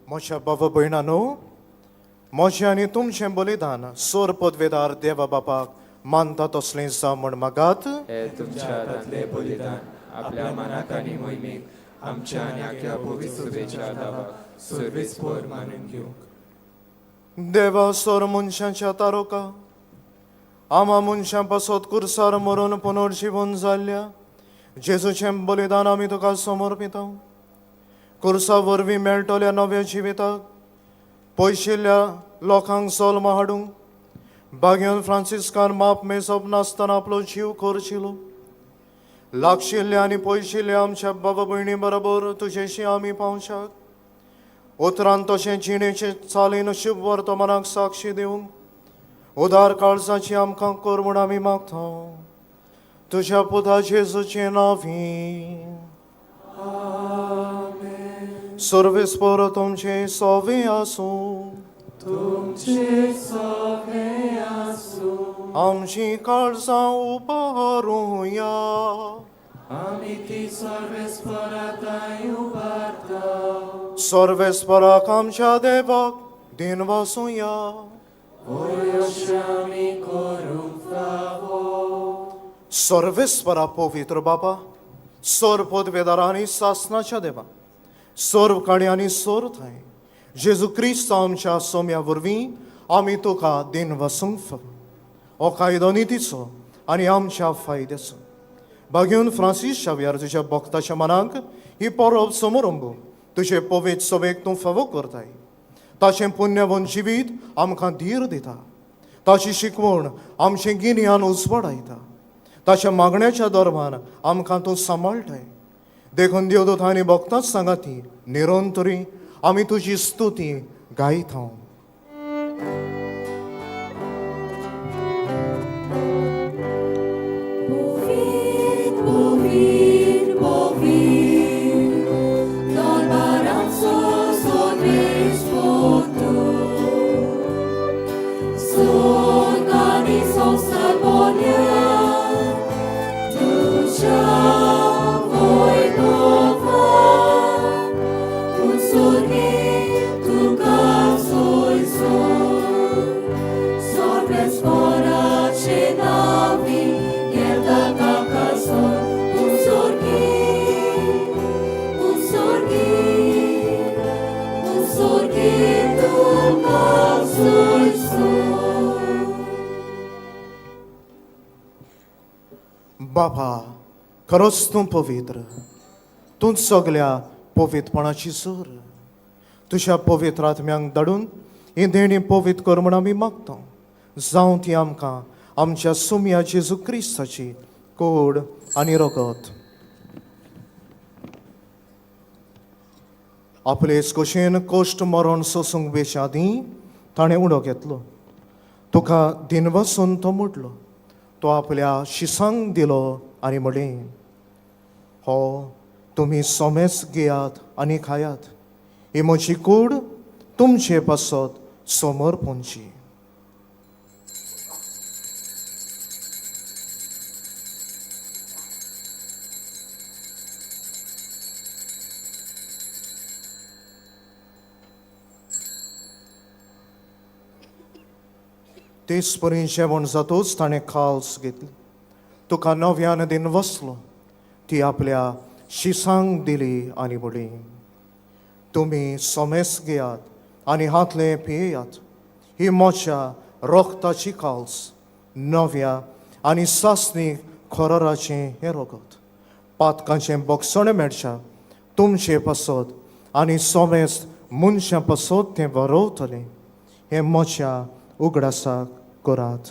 म्हज्या बाबा भयणानो, म्हजें आनी तुमचें बलिदान सोर पदवेदार देवा बापाक मानता तसलें जावं म्हण मागात. हे तुमच्या हातांतलें बलिदान आपल्या मनाक आनी मोहिमेक आमच्या आनी आख्या पवित्र सुबेच्या दावाक सर्वेस्पर मानून घेवंक. देवा सोर मनशांच्या तारोका आमा मनशां पासत कुर्सार मरून पुनर्जिवन जाल्ल्या जेजूचें बलिदान आमी तुका समर्पिता. कुर्सा वरवीं मेळटल्या नव्या जिविताक पयशिल्ल्या लोकांक जल्म हाडूंक बाग्यान फ्रांसिस्कान माप मेजप नासतना आपलो जीव खर्चिलो. लागशिल्ल्या आनी पयशिल्ल्या आमच्या बाबा भयणी बरोबर तुजेशी आमी पावशात उतरान तशें जिणेचे चालीन शुभ वर्तमानाक साक्षी दिवंक उदार काळजाची आमकां कर म्हूण आमी मागता. तुज्या पुता जेजूचें नांवी सर्वेस्पर तुमचें सोवे आसूं. तुमचे सवे आसूं. आमची काळजां उबारुया. आमी ती सर्वेस्पराताय उबारता. सर्वेस्पराक आमच्या देवाक दिन वासुया. वय आमी करूंक फावो. सर्वेस्परा पवित्र बापा, सर्व पदवेदार आनी सासनाच्या देवा, सर्व काणी आनी सर्व थंय जेजू क्रिस्त आमच्या सोम्या वरवीं आमी तुका दिन वसूंक फावो. हो कायदो नितीचो आनी आमच्या फायद्याचो. बागेवन फ्रांसीस शावियार तुज्या भक्ताच्या मनाक ही परब समरंब तुजे पवित्र सभेक तूं फावो करताय. ताचें पुण्यवन जिवीत आमकां धीर दिता. ताची शिकवण आमचें गिन्यान उजवाडायता. ताच्या मागण्याच्या दरम्यान आमकां तूं सांबाळटाय. देखून देवदूत आनी भक्तांच सांगाती निरंतरी आमी तुजी स्तुती गायता. बाबा, खरोच तूं पवित्र, तूं सगल्या पवित्रपणाची सर. तुज्या पवित्र आत्म्यांक धाडून ही देणी पवित्र कर म्हूण आमी मागता. जावं ती आमकां आमच्या सुम्या जेजू क्रिस्ताची कोड आनी रगत. आपले कशेन कश्ट मरण सोसूंक वेच्या आदीं ताणें उडो घेतलो. तुका दिनवसून तो मोडलो. तो आपल्या शिसांक दिलो आनी म्हणलें, हो तुमी सोमेच घेयात आनी खायात. ही म्हजी कूड तुमचे पासत समर्पणची. तेच परी जेवण जातूच ताणें खाल्स घेतली. तुका नव्यान दिन वसलो. ती आपल्या शिसांक दिली आनी म्हणली, तुमी सोमेस घेयात आनी हातलें पियेयात. ही म्हज्या रोगताची काल्स, नव्या आनी सासणीक खोराराचें हें रगत. पातकांचें बगसणें मेळच्या तुमचे पासत आनी सोमेस मनशां पासत तें बरोवतलें. हें म्हज्या उगडासाक करात.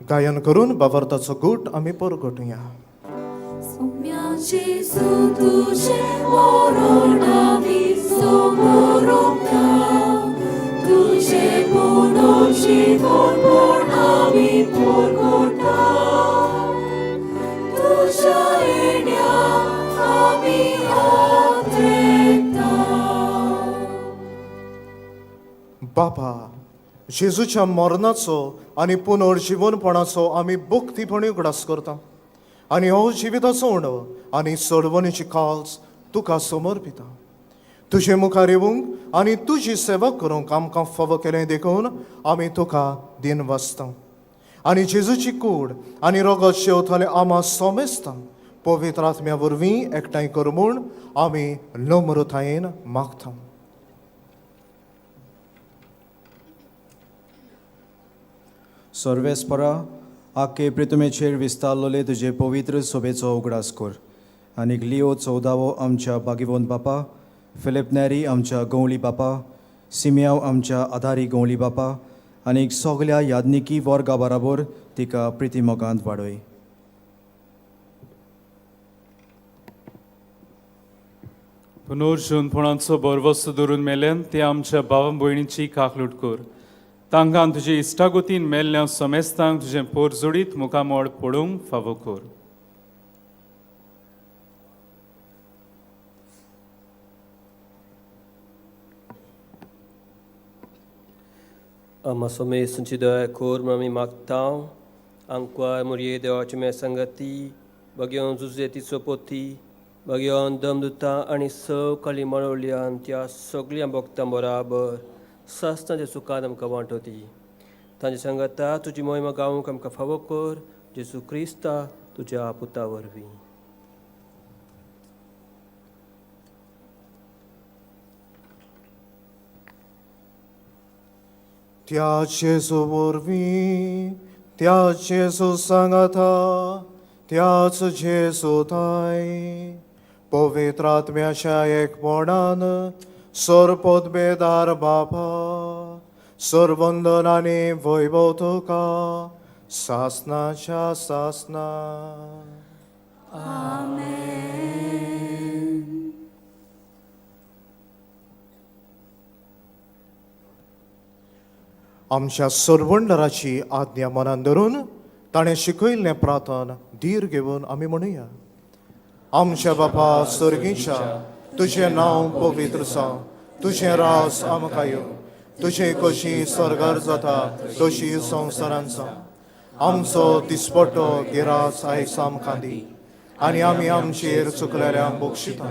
गायन करून बावर्ताचो गूट आमी परगटुया. जेजू तुजें मरण आमी समोरता, तुजें पुनर्जीवनपण आमी परगटा. तुज्या येण्याक आमी आतरेता. बाबा, जेजूच्या मरणाचो आनी पुनर्जीवनपणाचो आमी भक्तीपणी उगडास करता. आनी हो जिविताचो उणो आनी सोडवणीची काल्स तुका समर्पिता. तुजे मुखार येवंक आनी तुजी सेवा करूंक आमकां फावो केलें देखून आमी तुका दिन वाचता. आनी जेजूची कूड आनी रोगत शेवथाले आमा सोमेस्ता पवित्र आत्म्या वरवीं एकठांय कर म्हूण आमी नम्रतायेन मागता. सर्वेस्परा आख्खे प्रितुमेचेर विस्तारलोले तुजे पवित्र सोबेचो उगडास कर आनीक लियो चवदावो आमच्या बागिवोन बापा, फिलिप नॅरी आमच्या गवळी बापा, सिमियाव आमच्या आधारी गवळी बापा आनीक सगल्या यादनिकी वर्गा बराबर तिका प्रिती मोगांत वाडय. पुनर्जीवनपणाचो बरवस्त धरून मेल्यान ते आमच्या भाव भयणीची काकलूट कर. तांकां तुजे इश्टागतीन मेल्ल्या समेस्तांक तुजें पोर जोडीत मुखामळ पळोवंक फावो कर. आमा सोमेसांची दया कर म्हूण आमी मागता. आमकां मोरये देवाची मे संगती बगयोन जुजेती सोपोती बगयोन दमदुता आनी सव काली मळवल्यान त्या सगळ्या भक्तां बराबर सासनाच्या सुखान आमकां वांटोती. तांचे सांगता तुजी मोहिमा गावंक आमकां फावो कर जेजू क्रिस्ता तुज्या पुता वरवीं. त्या जेजू वरवीं, त्या जेजू सांगाता, त्याच जेजू थांय पवित्र आत्म्याच्या एकपणान सरपदबेदार बापा सरवंदन आनी वैभव तुका सासनाच्या सासना. आमच्या सरवंडराची आज्ञा मनान धरून ताणें शिकयल्लें प्रार्थन धीर घेवन आमी म्हणुया. आमच्या बापा सर्गीच्या, तुजें नांव पवित्र जावं, तुजें रास आमकां येवं, तुजें कशी स्वर्गार जाता तशी संवसारान जावं. आमचो दिसपट्टो गिरास आयज आमकां दी आनी आमी आमचेर चुकलेल्यांक बक्षिता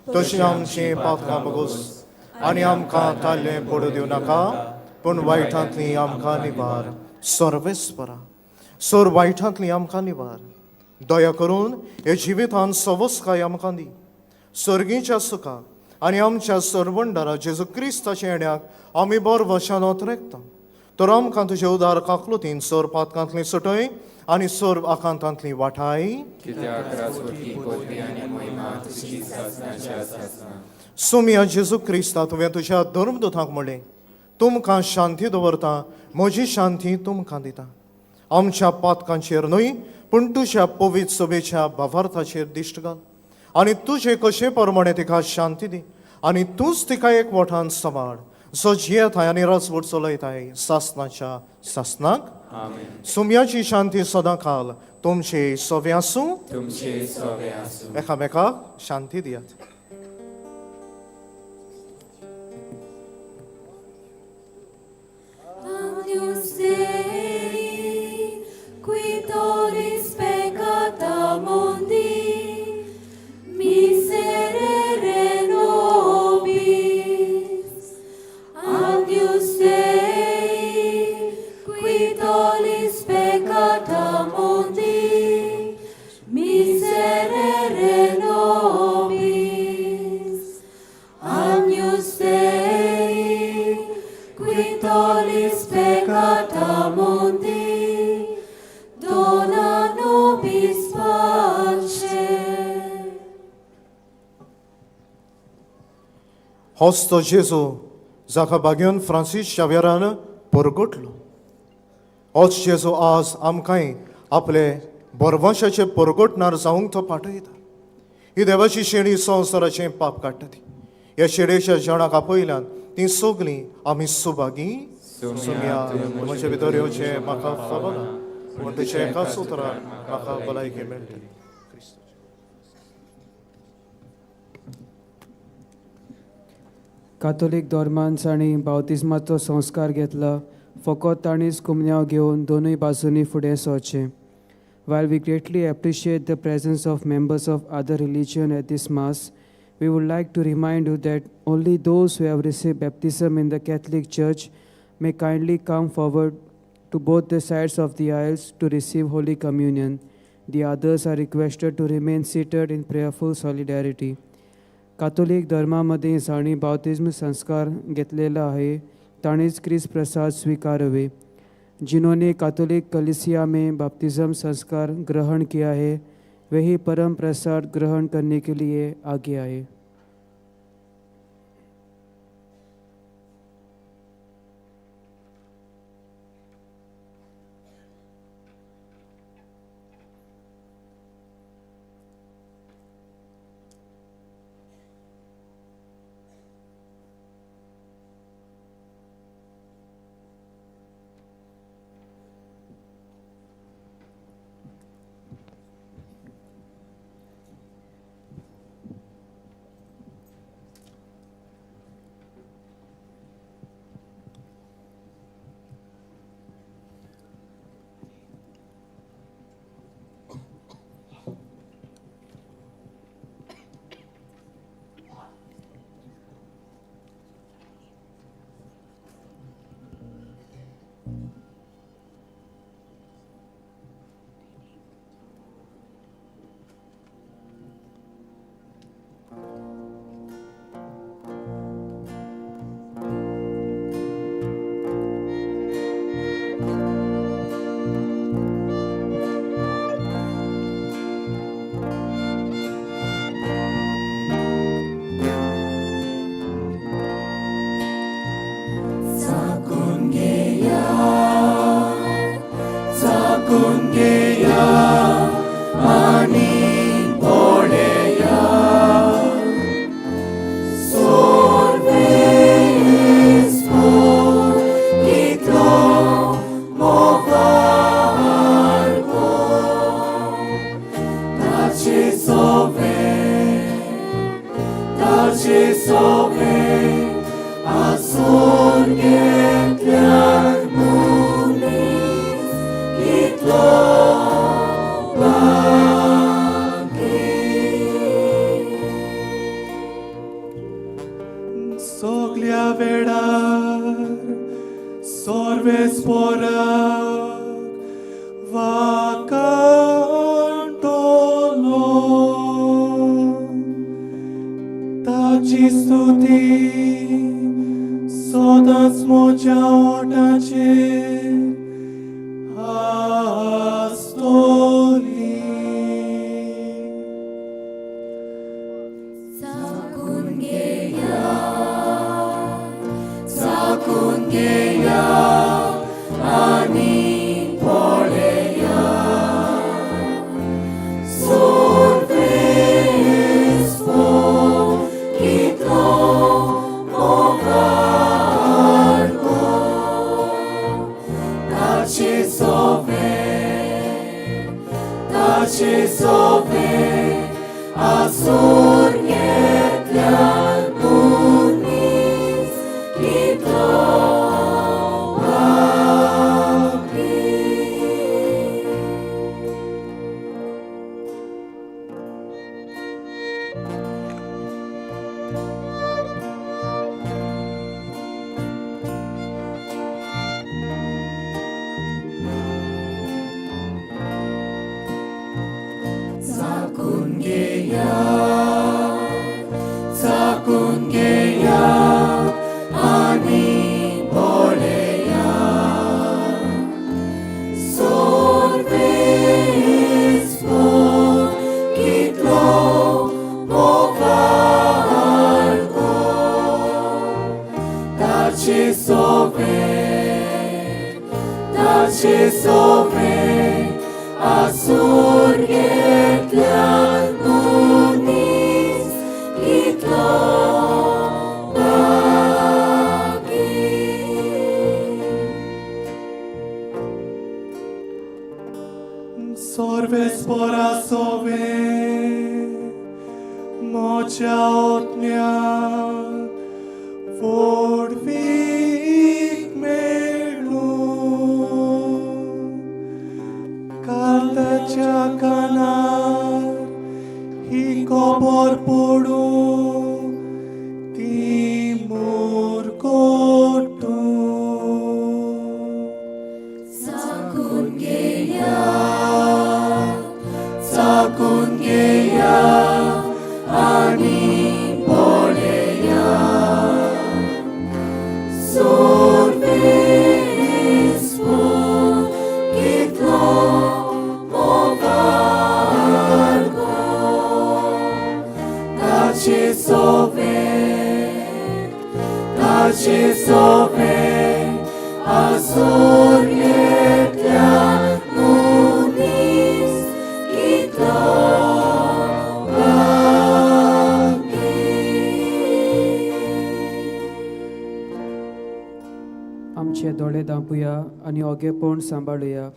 तशी आमचीं पातकां बगोस आनी आमकां ताल्लें पडूं दिवं नाका पूण वायटांतली आमकां निवार. सर्वेस्परा सर वायटांतली आमकां निवार. दया करून हे जिवितान सवस्काय आमकां दी सर्गीच्या सुखाक आनी आमच्या सरवंडारा जेजू क्रिस्ताच्या येण्याक आमी बरवशान ओतरेकता. तर आमकां तुजे उदार काकलुतीन सर पातकांतली सुटय आनी सर्व आकांतांतली वाठाय. सुमिया जेजू क्रिस्ता, तुवें तुज्या धर्मदूतांक म्हणलें, तुमकां शांती दवरता, म्हजी शांती तुमकां दिता. आमच्या पातकांचेर न्हय पूण तुज्या पवित्र सभेच्या भावार्थाचेर दिश्ट घाल आनी तुजे कशे प्रमाणे तिका शांती दी आनी तूंच तिका एक वठान सांबाळ जो जियेताय आनी राजवट चलयताय सासनाच्या सासनाक. सुम्याची शांती सदां काल तुमचे सवे आसूं. एकामेकाक शांती दियात. Agnus Dei, qui tollis peccata mundi, miserere nobis. Agnus Dei, qui tollis peccata mundi, miserere nobis. Agnus Dei, qui tollis peccata mundi, dona nobis pace. होच तो जेजू जाका बागेवन फ्रांसीस शाव्यरान परगटलो. होच जेजू आज आमकांय आपले बरवंशाचे परगटणार जावंक तो पाठयता. ही देवाची शेणी संवसाराचें पाप काडटा ती ह्या शेणेच्या जेवणाक आपयल्यान तीं सगलीं आमी सुभागी. सुम्या म्हजे भितर येवचें म्हाका फावना पूण तुज्या एकाच उतरान म्हाका भलायकी मेळटली. कातोलीक धर्मान जांणी बावतिज्माचो संस्कार घेतला फकत तांणीच कुमन्यांव घेवन दोनूय बाजूंनी फुडें सरचें. While we greatly appreciate the presence of members of other religion at this Mass, we would like to remind you that only those who have received baptism in the Catholic Church may kindly come forward to both the sides of the aisles to receive Holy Communion. The others are requested to remain seated in prayerful solidarity. Catholic धर्मामध्ये जांणी बाप्तिज्म संस्कार घेतलेला आहे ताणीच क्रिस्त प्रसाद स्वीकारावे. जिन्होंने Catholic कलीसिया में बपतिस्म संस्कार ग्रहण किया है वही परम प्रसाद ग्रहण करने के लिए आगे आए. सगल्या वेळार सर्वेस्पोराक वाकांटलो ताची स्तुती सदांच म्हज्या ओंठाचेर आसतली. चाकून घेया आनी पळया सोर्वेस्पोर कितलो मोगार गो ताचे सोवे आसूर घेतल्यार मनीस कितलो भागी. चाकून घेया आनी पळया सोर्वेस्पोर कितलो मोगार गो ताचे सोवे आसूर घेतल्यार मनीस कितलो भागी. सर्वेस्पोरा सोवे म्हज्या ओतन्याक व्हडवीक मेळूं. काल ताचे म्हज्या कानार ही खबर पडूं ती मोर कोटूं. चाखून घेया, चाखून घेया आनी पळया. सोर्वेस्वर कितलो मोगाळ गो, ताचे सोबें, ताचे सोबें आसून येतल्या मनीस कितलो भागी. आमचे दोळे दांपुया आनी ओगेपण सांबाळुया.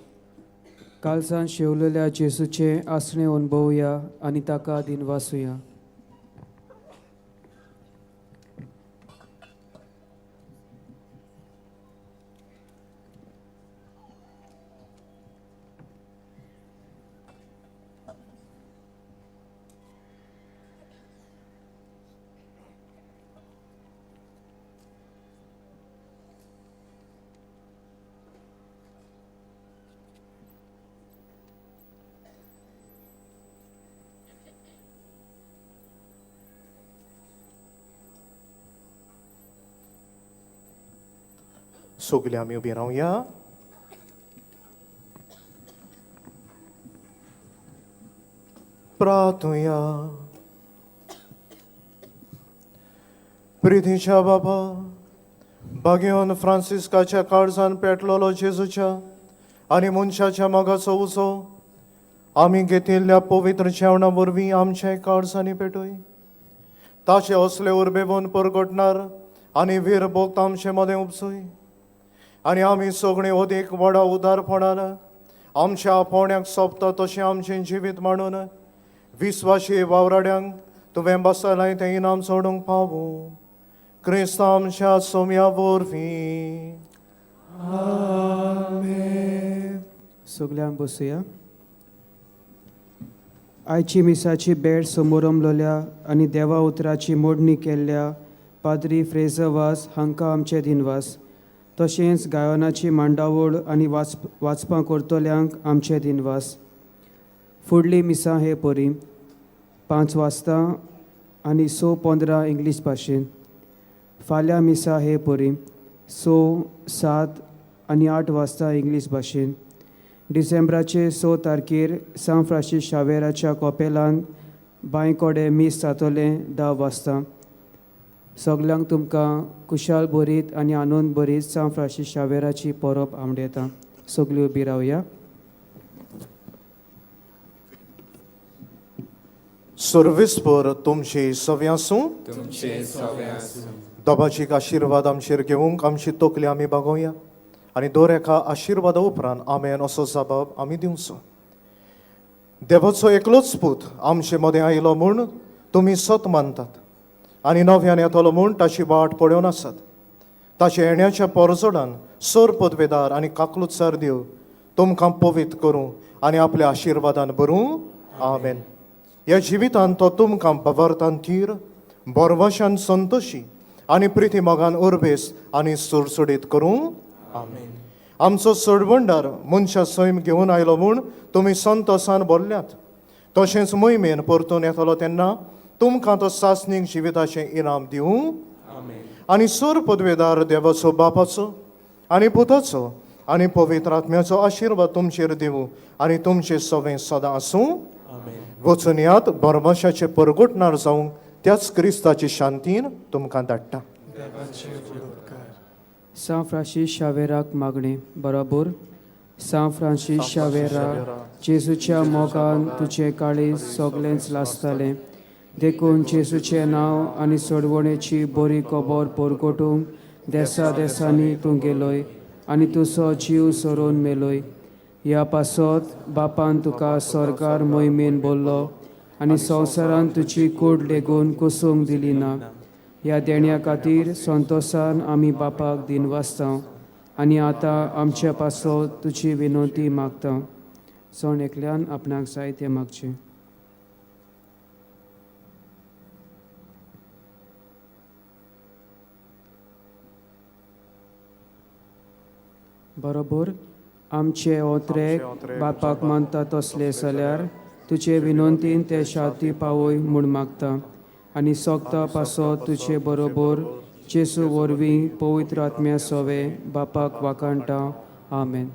कालसान शेवलेल्या जेसूचें आसणें अणभवया आनी ताका दिनवासुया. सगळीं आमी उबी रावया. प्रार्थुया. प्रितीच्या बाबा, बागेवन फ्रांसिस्काच्या काळजान पेटलेलो जेजूच्या आनी मनशाच्या मोगाचो उजो आमी घेतिल्ल्या पवित्र जेवणा वरवीं आमच्या काळजांनी पेटय. ताचे असले उर्बेवन परगटणार आनी वीर भोक्त आमचे मदें उपसय आनी आमी सगळीं अदीक व्हडा उदारपणान आमच्या आपोवण्याक सोंपता तशें आमचें जिवीत मांडून विस्वाशी वावराड्यांक तुवें बसलाय तें इनाम सोडूंक पावूं, क्रिस्त आमच्या सोम्या वरवीं. सगल्यांक बसुया. आयची मिसाची भेट समोरमलोल्या आनी देवा उतराची मोडणी केल्ल्या पाद्री फ्रेजर वास हांकां आमचे दिनवास. तशेंच गायनाची मांडावळ आनी वाचपां करतल्यांक आमचे दिनवास. फुडली मिसां हे परी 5 वाजता आनी 6:15 इंग्लीश भाशेन. फाल्यां मिसां हे परी 6, 7 आनी 8 वाजता इंग्लीश भाशेन. डिसेंबराचे 6 तारखेर सांत फ्रांसीस शावेराच्या कॉपेलान बांयकोडे मीस जातलें 10 वाजता. सगल्यांक तुमकां कुशाल भरीत आनी आनंद भरीत सांत फ्रांसीस शावेराची परब आवडयता. सगळीं उबी रावया. सर्वेस्पर तुमचे सवे आसूं. तुमचे सवे आसूं. दोबाजीक आशिर्वाद आमचेर घेवंक आमची तकली आमी बागोवया आनी दर एका आशिर्वादा उपरांत आमेन असो जबाब आमी दिवचो. देवाचो एकलोच पूत आमचे मदें आयलो म्हूण तुमी सत मानतात आनी नव्यान येतलो म्हूण ताची वाट पळोवन आसात. ताच्या येण्याच्या पोरजोडान सर पदवेदार आनी काकलुत्सार देव तुमकां पवित्र करूं आनी आपल्या आशिर्वादान भरूं. आमेन. ह्या जिवितान तो तुमकां बवरतान थीर, बोरवाशान संतोशी आनी प्रिती मोगान उर्बेस आनी सुडसुडीत करूं. आमेन. आमचो सोडवणदार मनशा सैम घेवन आयलो म्हूण तुमी संतोसान भरल्यात. तशेंच मोहिमेन परतून येतलो तेन्ना तुमकां तो सासणीक जिविताचें इनाम दिवं. आनी सर पदवेदार देवाचो, बापाचो आनी पुताचो आनी पवित्र आत्म्याचो आशिर्वाद तुमचेर दिवं आनी तुमचें सवें सदां आसूं. वचून यात बरमाशाचे परगटणार जावंक त्याच क्रिस्ताची शांतीन तुमकां धाडटा. सांत फ्रांसीस शावेराक मागणें बरोबर. सांत फ्रांसीस शावेरा, जेजूच्या मोगान तुजें काळीज सगळेंच लासतालें, देखून जेजूचें नांव आनी सोडवणेची बरी खबर परगटूंक देसा देसांनी तूं गेलोय आनी तुजो जीव सोरोवन मेलोय. ह्या पासत बापान तुका सरकार मोहिमेन बोल्लो आनी संवसारान तुजी कूड लेगून कोसूंक दिली ना. ह्या देण्या खातीर संतोसान आमी बापाक दिनवासता आनी आतां आमच्या पासत तुजी विनंती मागता. जण एकल्यान आपणाक जाय तें मागचें. बरोबर आमचे ओत्रेक बापाक मानता तसले जाल्यार तुजे विनंतीन ते शांती पावय म्हूण मागता आनी सोगता पासो तुजे बरोबर जेजू वरवीं पवित्र आत्म्या सोवे बापाक वाखाणटा. आमेन.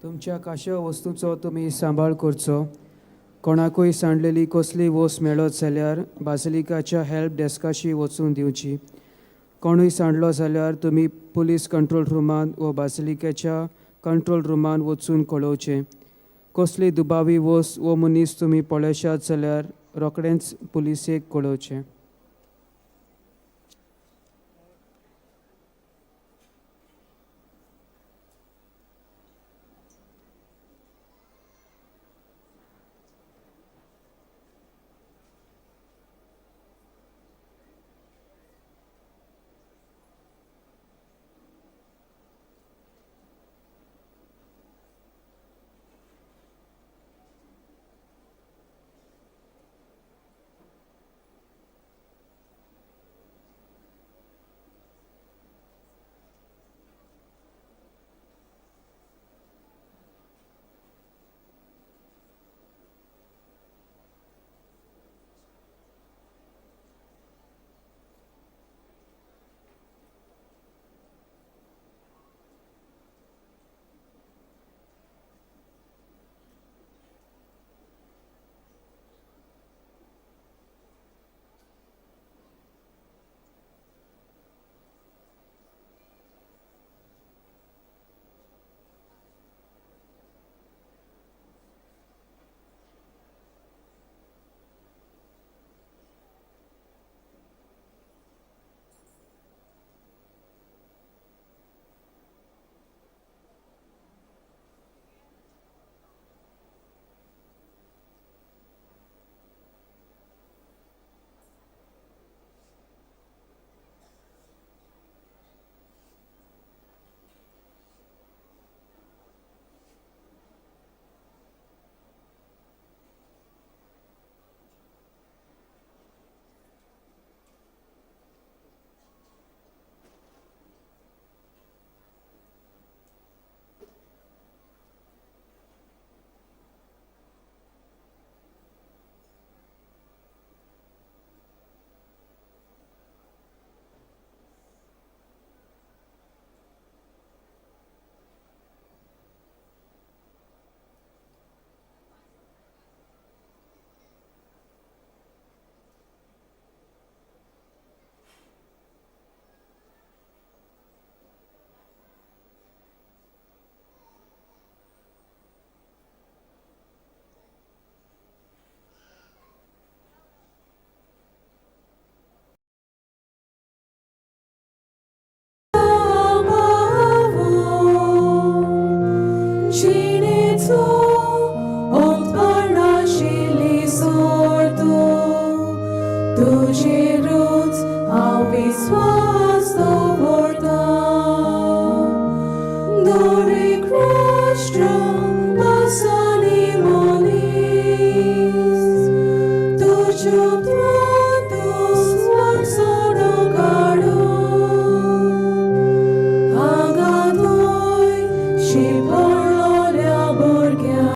तुमच्या काश्या वस्तूचो तुमी सांबाळ करचो. कोणाकूय सांडलेली कसली वस्त मेळत जाल्यार बासिलिकाच्या हेल्प डेस्काशी वचून दिवची. कोणूय सांडलो जाल्यार तुमी पुलीस कंट्रोल रुमांत वा बासिलिकेच्या कंट्रोल रुमांत वचून कळोवचें. कसली दुबावी वस्त वो मनीस तुमी पळयशात जाल्यार रोखडेंच पुलिसेक कळोवचें. Your throne.